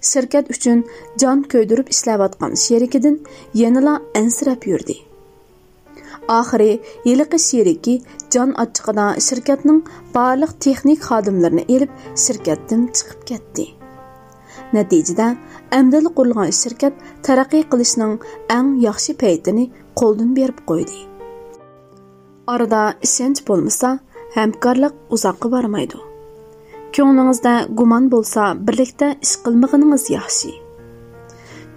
شىركەت ئۈچۈن جان كۆيدۈرۈپ ئىشلەۋاتقان شېرىكىدىن يەنىلا ئەنسىرەپ يۈردى. ئاخىرى ھېلىقى شېرىكى جان ئاچچىقىدا شىركەتنىڭ بارلىق تېخنىك خادىملىرىنى ئېلىپ، شىركەتتىن چىقىپ كەتتى. نەتىجىدە، ئەمدىلا قۇرۇلغان شىركەت تەرەققىي قىلىشنىڭ ئەڭ ياخشى پەيتىنى قولدىن بېرىپ قويدى. ئارىدا ئىشەنچ بولمىسا، ھەمكارلىق ئۇزاققا بارمايدۇ. كۆڭلىڭىزدە گۇمان بولسا، بىرلىكتە ئىش قىلمىغىنىڭىز ياخشى.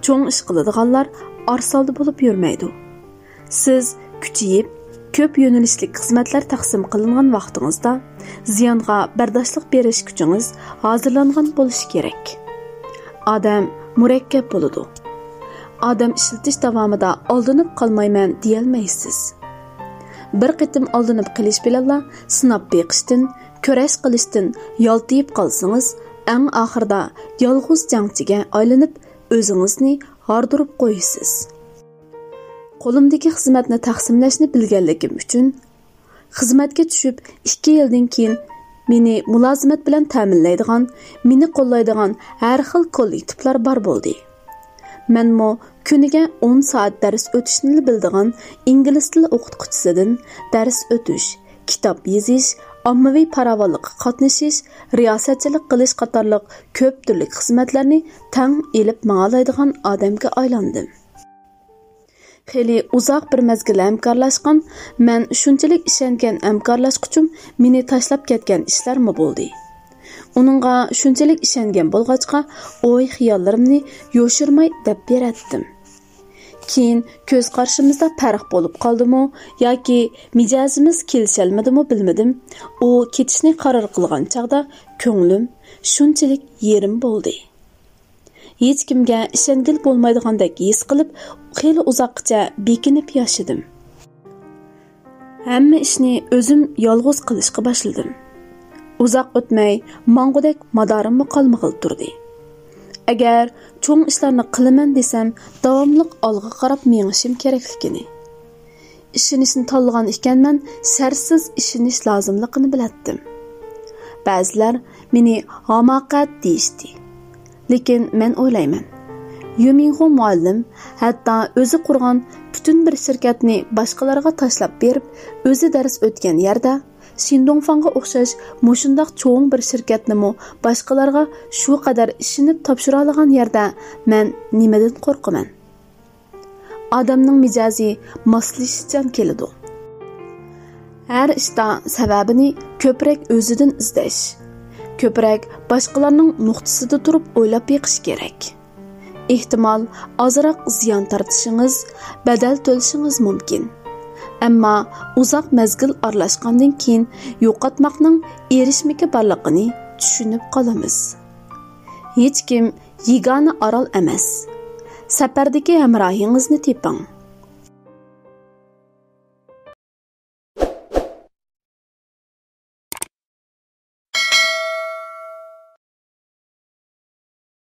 چوڭ ئىش قىلىدىغانلار ئارىسالدى بولۇپ يۈرمەيدۇ. سىز كۈچىيىپ، كۆپ يۆنىلىشلىك خىزمەتلەر تەقسىم قىلىنغان ۋاقتىڭىزدا زىيانغا بەرداشلىق بېرىش كۈچىڭىز ھازىرلانغان بولۇشى كېرەك. ئادەم مۇرەككەپ بولىدۇ. ئادەم ئىشلىتىش داۋامىدا ئالدىنىپ قالمايمەن دېيەلمەيسىز. بىر قېتىم ئالدىنىپ قېلىش بىلەنلا سىناپ بېقىشتىن، كۈرەش قىلىشتىن يالتىيىپ قالسىڭىز، ئەڭ ئاخىرىدا يالغۇز جەڭچىگە ئايلىنىپ، ئۆزىڭىزنى ھاردۇرۇپ قويىسىز. قولۇمدىكى خىزمەتنى تەقسىملەشنى بىلگەنلىكىم ئۈچۈن، خىزمەتكە چۈشۈپ ئىككى يىلدىن كېيىن مېنى مۇلازىمەت بىلەن تەمىنلەيدىغان، مېنى قوللايدىغان ھەر خىل كوللېكتىپلار بار بولدى. مەنمۇ كۈنىگە ئون سائەت دەرس ئۆتۈشنىلا بىلىدىغان ئىنگلىز تىلى ئوقۇتقۇچىسىدىن دەرس ئۆتۈش، كىتاب يېزىش، ئاممىۋى پاراۋانلىققا قاتنىشىش، رىياسەتچىلىك قىلىش قاتارلىق كۆپ تۈرلۈك خىزمەتلەرنى تەڭ ئېلىپ ماڭالايدىغان ئادەمگە ئايلاندىم. خېلى ئۇزاق بىر مەزگىل ھەمكارلاشقان، مەن شۇنچىلىك ئىشەنگەن ھەمكارلاشقۇچۇم مېنى تاشلاپ كەتكەن ئىشلارمۇ بولدى. ئۇنىڭغا شۇنچىلىك ئىشەنگەن بولغاچقا، ئوي-خىياللىرىمنى يوشۇرماي دەپ بېرەتتىم. كېيىن كۆز قارىشىمىزدا پەرق بولۇپ قالدىمۇ ياكى مىجەزىمىز كېلىشەلمىدىمۇ بىلمىدىم، ئۇ كېتىشنى قارار قىلغان چاغدا كۆڭلۈم شۇنچىلىك يېرىم بولدى. ھېچكىمگە ئىشەنگىلى بولمايدىغاندەك ھېس قىلىپ، خېلى ئۇزاققىچە بېكىنىپ ياشىدىم. ھەممە ئىشنى ئۆزۈم يالغۇز قىلىشقا باشلىدىم. ئۇزاق ئۆتمەي، ماڭغۇدەك مادارىممۇ قالمىغىلى تۇردى. ئەگەر چوڭ ئىشلارنى قىلىمەن دېسەم، داۋاملىق ئالغا قاراپ مېڭىشىم كېرەكلىكىنى، ئىشىنىشنى تاللىغان ئىكەنمەن، شەرتسىز ئىشىنىش لازىملىقىنى بىلەتتىم. بەزىلەر مېنى ھاماقەت دېيىشتى. لېكىن مەن ئويلايمەن، يۈمىڭخۇ مۇئەللىم ھەتتا ئۆزى قۇرغان پۈتۈن بىر شىركەتنى باشقىلارغا تاشلاپ بېرىپ، ئۆزى دەرس ئۆتكەن يەردە، شىندۇڭفاڭغا ئوخشاش مۇشۇنداق چوڭ بىر شىركەتنىمۇ باشقىلارغا شۇ قەدەر ئىشىنىپ تاپشۇرالىغان يەردە مەن نېمىدىن قورقىمەن؟ ئادەمنىڭ مىجەزى ماسلىشىشچان كېلىدۇ. ھەر ئىشتا سەۋەبىنى كۆپرەك ئۆزىدىن ئىزدەش، كۆپرەك باشقىلارنىڭ نۇقتىسىدا تۇرۇپ ئويلاپ بېقىش كېرەك. ئېھتىمال، ئازراق زىيان تارتىشىڭىز، بەدەل تۆلىشىڭىز مۇمكىن. ئەمما ئۇزاق مەزگىل ئارىلاشقاندىن كېيىن يوقاتماقنىڭ ئېرىشمىكى بارلىقىنى چۈشىنىپ قالىمىز. ھېچكىم يېگانە ئارال ئەمەس. سەپەردىكى ھەمراھىڭىزنى تېپىڭ.